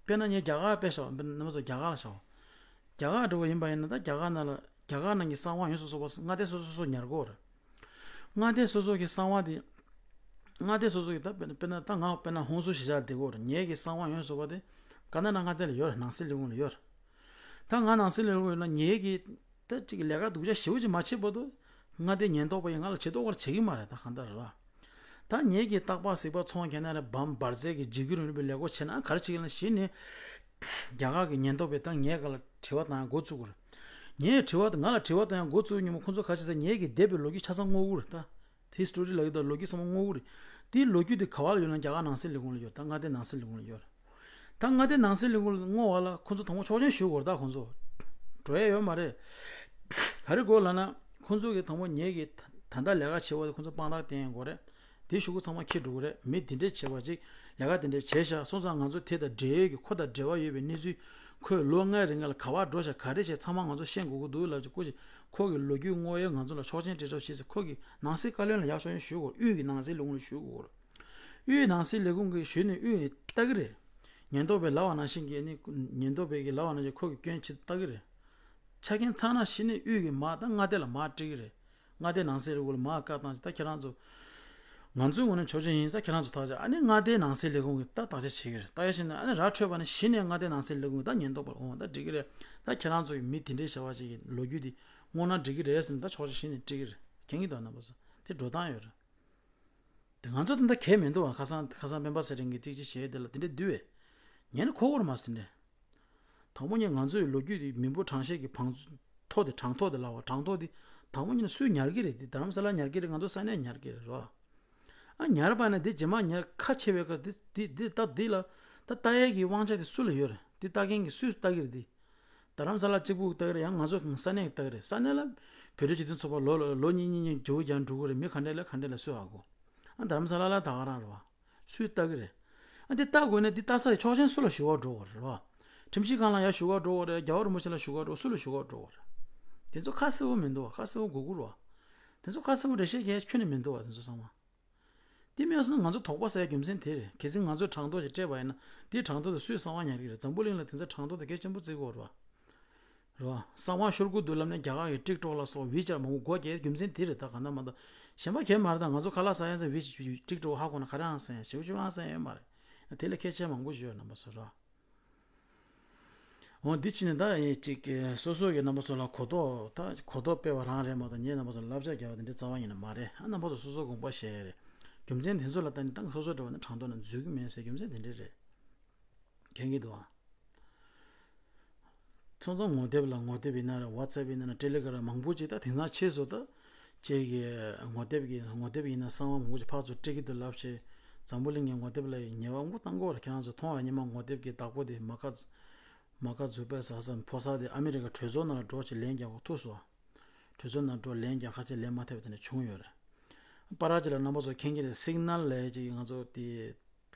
དཔེར་ན་ངས་རྒྱ་གར་དཔེ་བཞག་པ། རྣམ་པ་ཚོ་རྒྱ་གར་ལ་བཞག་པ། རྒྱ་གར་འགྲོ་བ་ཡིན་པ་ཡིན་ན། ད་རྒྱ་གར་ནང་ལ་རྒྱ་གར་ནང་གི་གསང་བ་ཡོངས་སུ་རྫོགས་པ་མངའ་སྡེ་སོ་སོ་སོ་སོ་ཉར་དགོས་རེད། མངའ་སྡེ་སོ་སོ་གི་གསང་བ་དེ། མངའ་སྡེ་སོ་སོ་གི་ད་དཔེར་ན་དཔེར་ན་ད་ང་དཔེར་ན་ཧོན་སུར་གཞིས་ཆགས་བསྡད་ཀྱི་ཡོད་རེད། ངེད་ཀྱི་གསང་བ་ཡོངས་སུ་རྫོགས་པ་དེ་ཀ་ན་ཌ་མངའ་སྡེ་ལ་ཡོད་རེད། ནང་སྲིད་ལས་ཁུངས་ལ་ཡོད་རེད། ད་ང་ནང་སྲིད་ལས་ཁུངས་ཡོད་ན་ངེད་ཀྱི་ད་ཅིག་ལས་ཀ་སྡུག་ཅག་ཞེ་པོ་ཅིག་མ་བྱེད་བར་དུ་མངའ་སྡེ་ཉེན་རྟོག་པ་ཡིས་ང་ལ་བྱེད་དོ་ག་རེ་བྱེད་ཀྱི་མ་རེད། ད་གང་ལྟར་རེད་བ། ད་ངེད་ཀྱི་སྟག་ལྤགས་གཟིག་ལྤགས་ཚོང་རྒྱག་ན་རེད། བམ་འབར་རྫས་ཀྱི་འཇིགས་སྐུལ་རིང་ལུགས་པའི་ལས་ཁུངས་བྱེད་ན་ག་རེ་བྱེད་ཀྱི་ཡིན་ན། གཞི་ནས་རྒྱ་གར་གྱི་ཉེན་རྟོག་པས་ད་ངའི་སྒང་ལ་དྲི་བ་བཏང་ཡ་འགོ་བཙུགས་ཀྱི་རེད། ངས་དྲི་བ་ང་ལ་དྲི་བ་བཏང་ཡ་འགོ་བཙུགས་མྱོང་མ། ཁོང་ཚོ་ག་རེ་བྱེད་ཟེར། ངེད་ཀྱི་འདས་པའི་ལོ་རྒྱུས་ཆ་ཚང་བསྔོག་གི་རེད། ད་ཧིས་ཊོ་རི་ལབ་ཀྱི་འདུག། ལོ་རྒྱུས་ཚང་མ་བསྔོག་གི་རེད། དེའི་ལོ་རྒྱུས་དེ་ག་བ་ལ་ཡོད་ན། རྒྱ་གར་ནང་སྲིད་ལས་ཁུངས་ལ་ཡོད། ད་མངའ་སྡེ་ནང་སྲིད་ལས་ཁུངས་ལ་ཡོད། ད་མངའ་སྡེ་ནང་སྲིད་ལས་ཁུངས་ལ་བསྔོག་པ་ལ་ཁོ་ཚོ་དང་པོ་ཆོག་མཆན་ཞུ་དགོས་རེད། ད་ཁོ་ཚོ་འགྲོ་ཡ་ཡོད་མ་རེད། ག་རེ་དགོས་ལབ་ན། ཁོ་ཚོ་གིས་དང་པོ་ངེད་ཀྱི་ད་ལྟ་ལས་ཀ་བྱེད་པ་དེ་ཁོ་ཚོ་དཔང་རྟགས་བསྟན་ཡ་དགོས་རེད། དེའི་གཞུག་གུ་ཚང་མ་འཁྱེར་འགྲོ་གི་རེད། མི་འདི་འདྲས་བྱེད་པ་ཅིག། ལས་ཀ་འདི་འདྲས་བྱས་ཤག། སོང་ཙང་ང་ཚོ་དེ་དང་འབྲེལ་ཡོད་ཀྱི་ཁོ་དང་འབྲེལ་བ་ཡོད་པའི་གནས་ཚུལ། ཁོས་ལོ་ལྔའི་རིང་ལ་ག་པར་འགྲོ་ཤག། ག་རེ་བྱས། ཚང་མ་ང་ཚོ་ཤེས་དགོས་ཀྱི་འདུག་ལབ་ཅིག། སྐུ་མཁྱེན། ཁོ་གིས་ལོ་རྒྱུས་བསྔོག་ཡས། ང་ཚོ་ལ་ཆོག་མཆན་སྤྲད་རོགས་བྱེད་ཟེར། ཁོ་གིས་ནང་སྲིད་བཀའ་བློན་ལ་ཡར་ཆོག་མཆན་ཞུ་དགོས། དབུས་ཀྱི་ནང་སྲིད་ལས་ཁུངས་ལ་ཞུ་དགོས། དབུས་ནང་སྲིད་ལས་ཁུངས་ཀྱིས་ཞུས་ནས་དབུས་ནས་ལྟ་གི་རེད། ཉེན་རྟོག་པས་ལབ་པ་ནང་བཞིན་གྱི་ནི། ཉེན་རྟོག་པས་ཀྱིས་ལབ་པ་ནང་བཞིན་ཁོ་གིས་སྐྱོན་ཕྱིར་ལྟ་གི་རེད། ཆ་རྐྱེན་ཚང་ན་གཞི་ནས་དབུས་ཀྱིས་མར་ད་མངའ་སྡེ་ལ་མར་སྤྲད་ཀྱི་རེད། མངའ་སྡེ་ནང་སྲིད་ལས་ཁུངས་ལ་མར་བཀའ་བཏང་ཅིག། ད་ཁྱེད་རང་ཚོ། ང་ཚོའི་ངོས་ནས་ཆོག་མཆན་ཡིན། ད་ཁྱེད་རང་ཚོ་ཐག་བཅད། ཨ་ནི་མངའ་སྡེའི་ནང་སྲིད་ལས་ཁུངས་ཀྱིས་ད་བརྟག་དཔྱད་བྱེད་ཀྱི་རེད། བརྟག་དཔྱད་བྱས་ནས་ཨ་ནི་ར་འཕྲོད་པ་ནི་གཞི་ནས་མངའ་སྡེའི་ནང་སྲིད་ལས་ཁུངས་ཀྱིས་ད་ཉེན་རྟོག་པ་ལ། འོང་། ད་འགྲིག་གི་རེད། ད་ཁྱེད་རང་ཚོ་གིས་མི་དེ་འདྲའི་བྱ་བ་ཅིག་གི་ལོ་རྒྱུས་དེ་བསྔོག་ན་འགྲིག་གི་རེད་ཟེར་ནས། ད་ཆོག་མཆན་གཞི་ནས་སྤྲད་ཀྱི་རེད། མཁྱེན་གྱི་འདུག་རྣམ་པ་ཚོ། དེ་འགྲོ་སྟངས་ཡོད་རེད། དེ་ང་ཚོ་དེ་འདྲ་གལ་མི་འདུག་བ། ཁ་སང་ཁ་སང་སྤེན་པ་ཚེ་རིང་གིས་ཀྲིག་ཀྲིག་བྱས་དེ་ལ་དེ་འདྲ་འདུག་བས། ཉན་ན་གོ་གི་རེད་མ་ཟེར་ནས། དང་པོ་ཉིད་ང་ཚོའི་ལོ་རྒྱུས་དེ་མི་འབོར་གྲངས་བཤེར་གྱི་བང་ཐོ་དེ། གྲངས་ཐོ་དེ་ལབ་པ། གྲངས་ཐོ་དེ་དང་པོ་ཉིད་ནས་སུས་ཉར་གི་རེད། དེ་རྡ་རམ་ས་ལ་ཉར་གི་རེད། ང་ཚོ་ས་གནས་ཉར་གི་རེད། རོ། ཨ་ཉར་བ་ན་དེ་རྗེས་མ་ཉར་ཁ་ཕྱེ་བའི་སྐབས་དེ་དེ་དེ་ལྟ་དེ་ལ་ད་ལྟ་ཡས་ཀྱི་དབང་ཆ་དེ་སུ་ལ་ཡོད་རེད། དེ་ལྟ་མཁན་གྱི་སུས་ལྟ་གི་རེད་དེ། རྡ་རམ་ས་ལ་གཅིག་པུ་ལྟ་གི་རེད། ཡང་ང་ཚོ་ས་གནས་ཀྱི་ལྟ་གི་རེད། ས་གནས་ལ་བོད་རིགས་སྤྱི་མཐུན་ཚོགས་པ་ལོ་ལོ་ལོ་གཉིས་གཉིས་གཉིས་བརྗེ་པོ་རྒྱག་འགྲོ་གི་རེད། མི་ག་འདྲས་ལ་ག་འདྲས་ལ་སུས་ཧ་གོ། ཨ་རྡ་རམ་ས་ལ་ལ་ད་ག་རང་རེད་བ། སུས་ལྟ་གི་རེད། ཨ་འདི་ལྟ་དགོས་ན་འདི་ལྟ་ས་ཡི་ཆོག་མཆན་སུ་ལ་ཞུ་བར་འགྲོ་དགོས་རེད་བ། ཁྲིམས་ཞིབ་ཁང་ལ་ཡར་ཞུ་བར་འགྲོ་དགོས་རེད། རྒྱལ་བ་རིན་པོ་ཆེ་ལ་ཞུ་བར་འགྲོ། སུ་ལ་ཞུ་བར་འགྲོ་དགོས་རེད། དེ་ཚོ་ཁ་གསལ་པོ་མི་འདུག་བ། ཁ་གསལ་པོ་དགོས་ཀྱི་རེད་བ། དེ་ཚོ་ཁ་གསལ་པོ་འགྲེལ་བཤད་རྒྱག་ཁྱོན་ནས་མི་འདུག་བ། དེ་ཚོ་ཚང་མ། དེ་མེད་སོང་ན་ང་ཚོ་དོགས་པ་ཟ་ཡ་རྒྱུ་མཚན་དེ་རེད། གལ་སྲིད་ང་ཚོས་གྲངས་ཐོ་ཞིག་སྤྲད་པ་ཡིན་ན། དེའི་གྲངས་ཐོ་དེ་སུས་གསང་བ་ཉར་གི་རེད། འཛམ་བུ་གླིང་ལ་དེ་ཚོའི་གྲངས་ཐོ་དེ་གལ་ཆེན་པོ་བརྩི་དགོས་རེད་བ། རེད་བ། གསང་བ་ཤོར་གྱི་འདུག་ལབ་ནས་རྒྱ་གར་གྱི་ཊིག་ཊོག་ལ་སོགས་ཝི་ཅེཊ་མང་པོ་སྒོ་བརྒྱབ་རྒྱུ་མཚན་དེ་རེད། ད་གང་ལྟར་མ་གཏོགས་གཞན་པ་གང་ཡང་མ་རེད། ད་ང་ཚོ་ཁ་ལག་ཟ་ཡ་ཟེར་ཝི་ཊིག་ཊོག་ཧ་གོ་ན་ག་རེ་ཨང་ཟེར་ཡ། ཞེ་པོ་ཅིག་ཨང་ཟེར་ཡ་ཡོད་མ་རེད། དེ་ལས་ཁྱད་ཆོས་མང་པོ་ཞིག་ཡོད། རྣམ་པ་ཚོ་རེད་བ། འོ་འདི་ཕྱིན་ནས་ད་ཨེ་ཅིག་སོ་སོ་གི་རྣམ་པ་ཚོ་ལ་གོ་རྟོགས། ད་གོ་རྟོགས་སྤེལ་བ་རང་རེད་མ་གཏོགས་ངས་རྣམ་པ་ཚོ་ལ་བསླབ་བྱ་རྒྱག་པ་དེ་འདྲའི་རྩ་བ་ཉིད་ནས་མ་རེད། ཨ་རྣམ་པ་ཚོ་སོ་སོ་དགོངས་པ་བཞེས་རེད། རྒྱུ་མཚན་དེ་ཚོ་ལ་ལྟ་ནས་ད་སོ་སོ་འདྲ་བ་ནི་གྲངས་ཐོ་ནང་འཛུལ་གྱི་མེད་ཟེར། རྒྱུ་མཚན་དེ་འདྲ་རེད། མཁྱེན་གྱི་འདུག་ཨ། སོང་ཙང་ངོ་དེབ་ལ་ངོ་དེབ་ཡིན་ན་རེད། ཝ་ཙེབ་ཡིན་ན་རེད། ཊེ་ལེ་གྷ་རམ་མང་པོ་ཅིག་ད་དེང་སང་ཕྱིས་སུ་ད་ཅིག་གི་ངོ་དེབ་ཀྱི་ངོ་དེབ་ཡིན་ན་གསང་བ་མང་པོ་ཅིག་ཕར་ཚུར་སྤྲད་ཀྱི་འདུག་ལབ་བྱས། འཛམ་བུ་གླིང་གི་ངོ་དེབ་ལ་ཉེས་པ་མང་པོ་བཏང་གི་ཡོད་རེད། ཁྱེད་རང་ཚོ་མཐོང་བ། སྔོན་མ་ངོ་དེབ་ཀྱི་བདག་པོ་དེ་མ་ཀ་མ་ཀ་ཛུ་པེ་ཟ་ས་ཕོ་གསར་དེ་ཨ་མི་རི་ཀ་གྲོས་ཚོགས་ནང་ལ་འགྲོ་བྱས་ལན་རྒྱག་གོ་ཐུག་སོང་། གྲོས་ཚོགས་ནང་འགྲོ་ལན་རྒྱག་ཁ་ཆེ་ལན་མ་ཐེབས་པ་དེ་འདྲ་བྱུང་ཡོད་རེད། པར་ཅིག་ལ་རྣམ་པ་ཚོ་མཁྱེན་གྱི་རེད། སིག་ནལ་ལབ་ཡས་ཅིག་ང་ཚོ་དེ་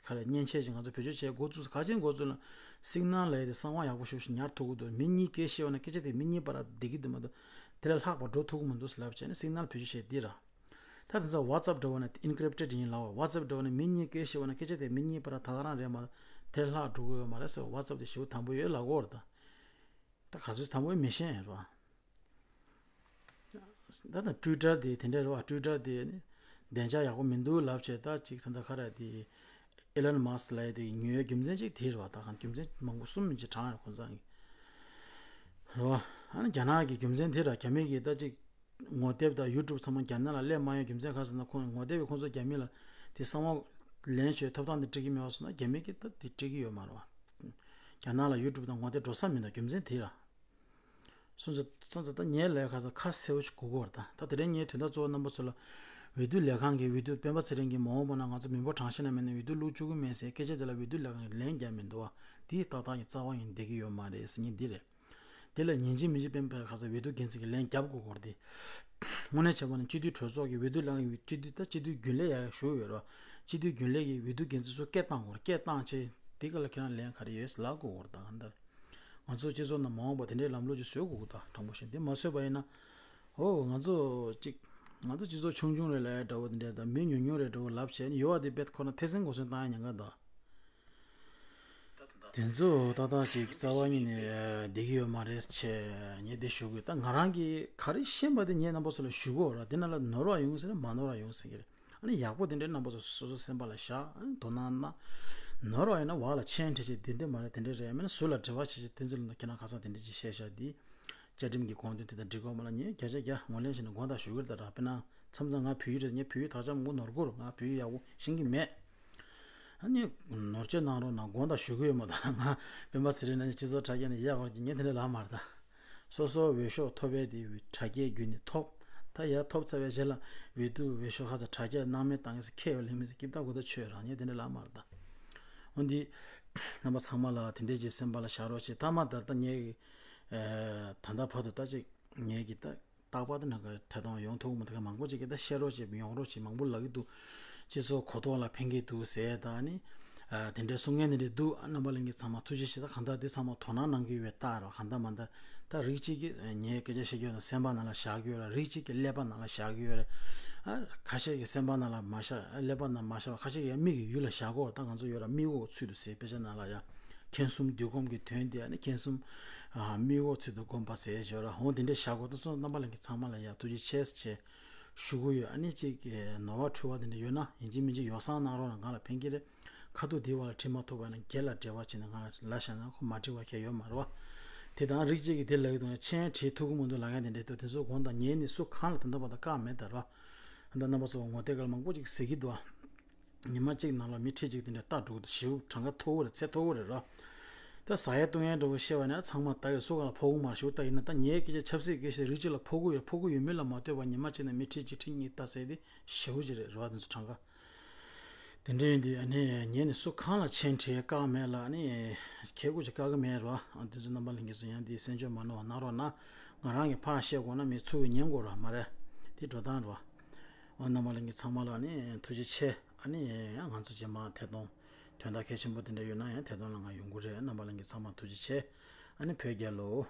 ག་རེ་མཉེན་ཆས་ཅིག་ང་ཚོ་བེད་སྤྱོད་བྱེད་འགོ་བཙུགས། ག་ཅིག་འགོ་བཙུགས་ལ། སིག་ནལ་ལབ་ཡས་དེ་གསང་བ་ཡག་པོ་ཞེ་པོ་ཅིག་ཉར་ཐུབ་ཀྱི་འདུག། མི་གཉིས་སྐད་བཤད་པ་ན་སྐད་ཆ་དེ་མི་གཉིས་བར་བསྡད་ཀྱི་འདུག་མ་གཏོགས་དེ་ལས་ལྷག་པ་འགྲོ་ཐུབ་ཀྱི་མི་འདུག་ལབ་བྱས་ནས་སིག་ནལ་བེད་སྤྱོད་བྱས་དེ་ར། ད་དེ་ཚོ་ཝ་ཙེབ་འདྲ་བོ་ན་ཨིན་ཀི་རིབ་ཊེཌ་ཡིན་ལབ་པ། ཝ་ཙེབ་འདྲ་བོ་ན་མི་གཉིས་སྐད་བཤད་པ་ན་སྐད་ཆ་དེ་མི་གཉིས་བར་ད་ག་རང་རེད་མ་གཏོགས་དེ་ལས་ལྷག་འགྲོ་གི་ཡོད་མ་རེད་ཟེར། ཝ་ཙེབ་དེ་ཞེ་པོ་དམ་པོ་ཡོད་ལབ་ཀྱི་ཡོད་རེད་ད། ད་ག་ཚོད་དམ་པོ་མི་ཤེས་རེད་བ། ད་ད་ཊུའི་ཊར་དེ་དེ་འདྲ་རེད་བ། ཊུའི་ཊར་དེ་ནི་བདེ་འཇགས་ཡག་པོ་མི་འདུག་ལབ་བྱས། ད་ཅིག་ད་ད་ག་རེ་དེ་ཨི་ལོན་མཱ་སི་ལབ་ཡས་དེ་ཉོ་ཡའི་རྒྱུ་མཚན་ཅིག་དེ་རེད་བ། ད་གང་རྒྱུ་མཚན་མང་པོ་གསུམ་མིན་ཅིག་དྲངས་ཡོད་ཁོང་ཚང་གིས། རེད་བ། ཨ་ནི་རྒྱ་ནག་གི་རྒྱུ་མཚན་དེ་ར། རྒྱ་མི་གིས་ད་ཅིག་ངོ་དེབ་དང་ཡུ་ཊུབ་ཚང་མ་རྒྱ་ནག་ལ་སླེབས་མ་ཡོང་རྒྱུ་མཚན་ག་ཟེར་ན། ཁོང་ངོ་དེབ་ཀྱིས་ཁོང་ཚོ་རྒྱ་མི་ལ་དེ་གསང་བ་ལེན་བྱས་ཐོབ་ཐང་དེ་སྤྲད་ཀྱི་མེད་པ་སོང་ན། རྒྱ་མི་གིས་ད་དེ་སྤྲད་ཀྱི་ཡོད་མ་རེད་བ། རྒྱ་ནག་ལ་ཡུ་ཊུབ་དང་ངོ་དེབ་འགྲོ་ས་མི་འདུག། རྒྱུ་མཚན་དེ་ར། སོང་ཙང་སོང་ཙང་ད་ངས་ལབ་ཁ་ས་ཁ་གསལ་པོ་ཞིག་གོ་གི་ཡོད་རེད་ད། ད་དེ་རིང་ངས་དོན་དག་གཙོ་བོ་རྣམ་པ་ཚོ་ལ་ འོས་བསྡུ་ལས་ཁང་གིས་འོས་བསྡུ་སྤེན་པ་ཚེ་རིང་གིས་མ་འོངས་པ་ན་ང་ཚོ་མི་འབོར་གྲངས་བཤེར་ནང་མེད་ན་འོས་བསྡུ་བླུག་བཅུག་གི་མེད་ཟེར་སྐད་ཆ་དེ་ལ་འོས་བསྡུ་ལས་ཁང་གིས་ལན་རྒྱག་མི་འདུག་བ། དེ་ཏག་ཏག་ཡིན། རྩ་བ་ཡིན་བསྡད་ཀྱི་ཡོད་མ་རེད་ཟེར་མཁན་འདི་རེད། དེ་ལ་ཉན་གཅིག་མིན་གཅིག་སྤེན་པ་ཁ་སང་འོས་བསྡུ་འགན་འཛིན་གྱིས་ལན་རྒྱབ་དགོས་སྐོར་དེ། དངོས་གནས་བྱས་པ་ན་སྤྱི་འཐུས་གྲོས་ཚོགས་ཀྱི་འོས་བསྡུ་ལས་ཁང་གི་སྤྱི་འཐུས་ད་སྤྱི་འཐུས་རྒྱུན་ལས་ཡར་ཞུགས་ཡོད་རེད་བ། སྤྱི་འཐུས་རྒྱུན་ལས་ཀྱི་འོས་བསྡུ་འགན་འཛིན་ཚོ་སྐད་བཏང་དགོས་རེད། སྐད་བཏང་བྱས་དེ་ག་ལ་ཁྱེད་རང་ལན་ག་རེ་ཡོད་ལབ་དགོས་སྐོར་དང་གང་ལྟར། ང་ཚོ་སྤྱི་ཚོགས་ནང་མ་འོངས་པ་དེ་འདྲའི་ལམ་ལུགས་ཅིག་བཟོ་དགོས་ཀྱི་འདུག་དྲང་པོ་བཤད། འདི་མ་བཟོས་པ་ཡིན་ན། ཨོ་ང་ཚོ་ཅིག་ང་ཚོ་སྤྱི་ཚོགས་ཆུང་ཆུང་རེད་ལབ་ཡ་འདྲ་བོ་དེ་འདྲ་དང་མི་ཉུང་ཉུང་རེད་འདྲ་བོ་ལབ་བྱས་ནས་ཡོད་པ་དེ་དཔེ་ཁོ་ན་ཐེ་ཚོམ་འགོག་སེམས་བཏང་ཡ་ཉེན་ཁ་འདུག་དེ་ཚོ་ཏག་ཏག་ཅིག་རྩ་བ་ཉིད་ནས་བསྡད་ཀྱི་ཡོད་མ་རེད་ཅེས་ངས་འདི་ཞུ་དགོས། ད་ང་རང་གིས་ག་རེ་ཤེས་པ་དེ་ངས་རྣམ་པ་ཚོ་ལ་ཞུ་གི་ཡོད་ར། དེ་ནང་ལ་ནོར་བ་ཡོང་ཟེར་ན་མ་ནོར་བ་ཡོང་ཟེར་གྱི་རེད། ཨ་ནི་ཡག་པོ་དེ་འདྲའི་རྣམ་པ་ཚོ་སོ་སོ་སེམས་པ་ལ་བཞག་ཨ་ནི་དོ་སྣང་གནང་། ནོར་བ་ཡིན་ན་བག་ལ་ཆེན་བྲིས་བྱས་དེ་འདྲ་མ་རེད་དེ་འདྲ་རེད། མིན་ན་ཟུར་ལ་འབྲེལ་བ་བྱེད་བྱས་དེ་ཚོ་ལ་ཁྱེད་རང་ཁ་སང་དེ་འདྲ་ཅིག་བཤད་བཞག་དེ། བཅའ་ཁྲིམས་ཀྱི་དགོངས་དོན་དེ་དང་འགྲིག་གི་ཡོད་མ་ལ་ངས་བརྒྱ་ཆ་བརྒྱ་ངོས་ལེན་བྱས་ནས་དགོངས་དག་ཞུ་གི་རེད། ད་ར་དཔེར་ན་མཚམས་མཚམས་ང་བོད་ཡིག་རེད། ངས་བོད་ཡིག་དག་ཆ་མང་པོ་ནོར་གི་རེད། ང་བོད་ཡིག་ཡག་པོ་ཤེས་ཀྱི་མེད། ཨ་ནི་ནོར་བཅོས་གནང་རོགས་གནང་། དགོངས་དག་ཞུ་གི་ཡོད་མ་གཏོགས་ང་སྤེན་པ་ཚེ་རིང་ནས་སྤྱི་ཚོགས་དྲ་རྒྱ་ནས་ཡག་བར་གྱི་ངས་དེ་འདྲ་ལབ་མ་རེད་ད། སོ་སོ་འོས་ཤོག་ཐོབ་པའི་དེ་དྲ་རྒྱའི་བརྒྱུད་ནས་ཐོབ། ད་ཡར་ཐོབ་ཚར་བའི་རྗེས་ལ་འོས་བསྡུ་འོས་ཤོག་ཁ་ཚ་དྲ་རྒྱ་སྣང་མེད་བཏང་གི་ཟེར་ཁྱད་ཡོད་ལེ་མི་ཟེར་ཀིབ་ད་གོ་ད་ཆོས་རང་ཉིད་དེ་འདྲ་ལབ་མ་རེད་ད། འོན་ཏེ་རྣམ་པ་ཚང་མ་ལ་དེ་འདྲའི་ཅིག་སེམས་པ་ལ་བཞག་རོགས་བྱེད། ཐ་མ་ད་ལྟ་ངས་ད་ལྟ་བར་དུ་ད་ཅིག་ངས་ཀྱི་ད། རྟག་པར་དུ་ནང་གི་ཐད་གཏོང་ཡོང་ཐུབ་མི་ཐུབ་མཁན་མང་པོ་ཅིག་གིས་ད་བཤད་རོགས་བྱེད་ཡོང་རོགས་བྱེད་མང་པོ་ལབ་ཀྱི་འདུག་སྤྱི་ཚོགས་གོ་རྟོགས་ལ་ཕན་གྱི་འདུག་ཟེར་དང་ནི། ཨ་དེ་འདྲའི་གསུང་མཁན་དེ་འདྲ་འདུག་རྣམ་པ་ལྷན་རྒྱས་ཚང་མ་ཐུགས་རྗེ་ཆེ། ད་གང་ལྟར་འདི་ཚང་མ་དོ་སྣང་གནང་གི་ཡོད་པའི་རྟགས་རེད། གང་ལྟར་མ་ལྟར་ད་རིགས་གཅིག་གིས་ངའི་སྐད་ཆ་བཤད་ཀྱི་ཡོད་ན་སེམས་པ་ནང་ལ་བཞག་གི་ཡོད་རེད། རིགས་གཅིག་གིས་ཀླད་པ་ནང་ལ་བཞག་གི་ཡོད་རེད། ཨ་ཁ་ཤས་ཀྱིས་སེམས་པ་ནང་ལ་མ་བཞག་ཀླད་པ་ནང་མ་བཞག་ཁ་ཤས་ཀྱིས་མིག་གི་ཡུལ་ལ་བཞག་གི་ཡོད་རེད། ད་ང་ཚོ་ཡོད་ར་མིག་འོག་ཚུལ་དུ་ཟེར་དཔེ་ཆ་ནང་ལ་ཡ། མཁྱེན་གསུམ་འདུལ་སྒོམ་གྱི་དོན་དེ་ཨ་ནི་མཁྱེན་གསུམ། ཨ་མིག་འོག་ཚུལ་དུ་བསྒོམ་པ་ཟེར་ཞོར་ཧོང་དེ་འདྲ་བཞག་གོ་ད་ཚོ་རྣམ་པ་ལྷན་རྒྱས་ཚང་མ་ལ་ཡ་ཐུགས་རྗེ་ཆེ་ཞེས་ཞུ་གི་ཡོད། ཨ་ནི་གཅིག་གི་ནོར་བ་འཁྲུལ་བ་དེ་འདྲ་ཡོད་ན་ཡིན་གཅིག་མིན་གཅིག་ཡོ་བསྲང་གནང་རོགས་གནང་། ང་ལ་ཕན་གྱི་རེད། ཁ་ཐུག་དེའི་བར་ལ་ཁྲིད་མ་ཐུབ་པ་ན་སྒེར་ལ་འབྲེལ་བ་བྱས་ནས་ང་ལ་ལབ་བཞག་ན་ཁོ་མ་འགྲིག་པ་གང་ཡང་ཡོད་མ་རེད་བ། དེ་དང་རིགས་གཅིག་གིས་དེ་ལབ་ཀྱི་འདུག་མཆན་བྲིས་ཐུབ་ཀྱི་མི་འདུག་ལབ་མཁན་དེ་འདྲ་འདུག་དེ་ཚོ་དགོངས་དག་ཉན་ནས་སུ་གང་ལ་ད་ལྟ་བར་དུ་བཀག་མེད་ད་ར། ད་རྣམ་པ་ཚོ་ངོ་དེབ་སྒང་ལ་མང་པོ་ཅིག་གཟིགས་ཀྱི་འདུག་ཉི་མ་གཅིག་ནང་ལ་མི་ཁྲི་གཅིག་དེ་འདྲ་ལྟ་འགྲོ་གི་འདུག་ཞེ་པོ་གྲངས་ཀ་མཐོ་པོ་རེད། ཚད་མཐོ་པོ་རེད་ར། ད་ཟ་ཡ་བཏུང་ཡ་འདྲ་བོ་བཤད་པ་ན་ཚང་མ་ལྟ་གི་སུ་གང་ལ་ཕོག་གི་མ་རེད། ཞེ་པོ་ལྟ་ཡིན་ན་ད་ངའི་སྐད་ཆ་ཆབ་སྲིད་སྐད་ཆ་རིགས་གཅིག་ལ་ཕོག་གི་ཡོད་ཕོག་གི་ཡོད་མེད་ལ་མ་ལྟོས་པར་ཉི་མ་གཅིག་ནང་མི་ཁྲི་གཅིག་ཁྲི་གཉིས་ལྟ་ཟེར་དེ་ཞེ་པོ་ཅིག་རེད་ར་བ། དེ་ཚོ་གྲངས་ཀ་དེ་འདྲ་ཡིན་དུས་ཨ་ནི་ཉན་ནས་སུ་གང་ལ་མཆན་བྲིས་བཀག་མེད་ལ་ཨ་ནི་ཁྱེད་སྐུ་ཅིག་བཀག་གི་མེད་ར། ཨ་དེ་ཚོ་རྣམ་པ་ལྷན་རྒྱས་ཚོ་ཡང་དེ་གསན་འཇོག་མ་གནང་བ་གནང་རོགས་གནང་། ང་རང་གིས་ཕར་བཤད་དགོས་ན་མི་ཚུར་ཉན་དགོས་ར་མ་རེད། དེ་འགྲོ་སྟངས་ར། འོ་རྣམ་པ་ལྷན་རྒྱས་ཚང་མ་ལ་ནི་ཐུགས་རྗེ་ཆེ། ཨ་ནི་ཡང་ང་ཚོ་རྗེས་མ་ཐད་གཏོང་དོན་དག་གལ་ཆེན་པོ་དེ་འདྲ་ཡོད་ན་ཡང་ཐད་གཏོང་ལ་ང་ཡོང་གི་རེད། རྣམ་པ་ལྷན་རྒྱས་ཚང་མ་ཐུགས་རྗེ་ཆེ། ཨ་ནི་བོད་རྒྱལ་ལོ།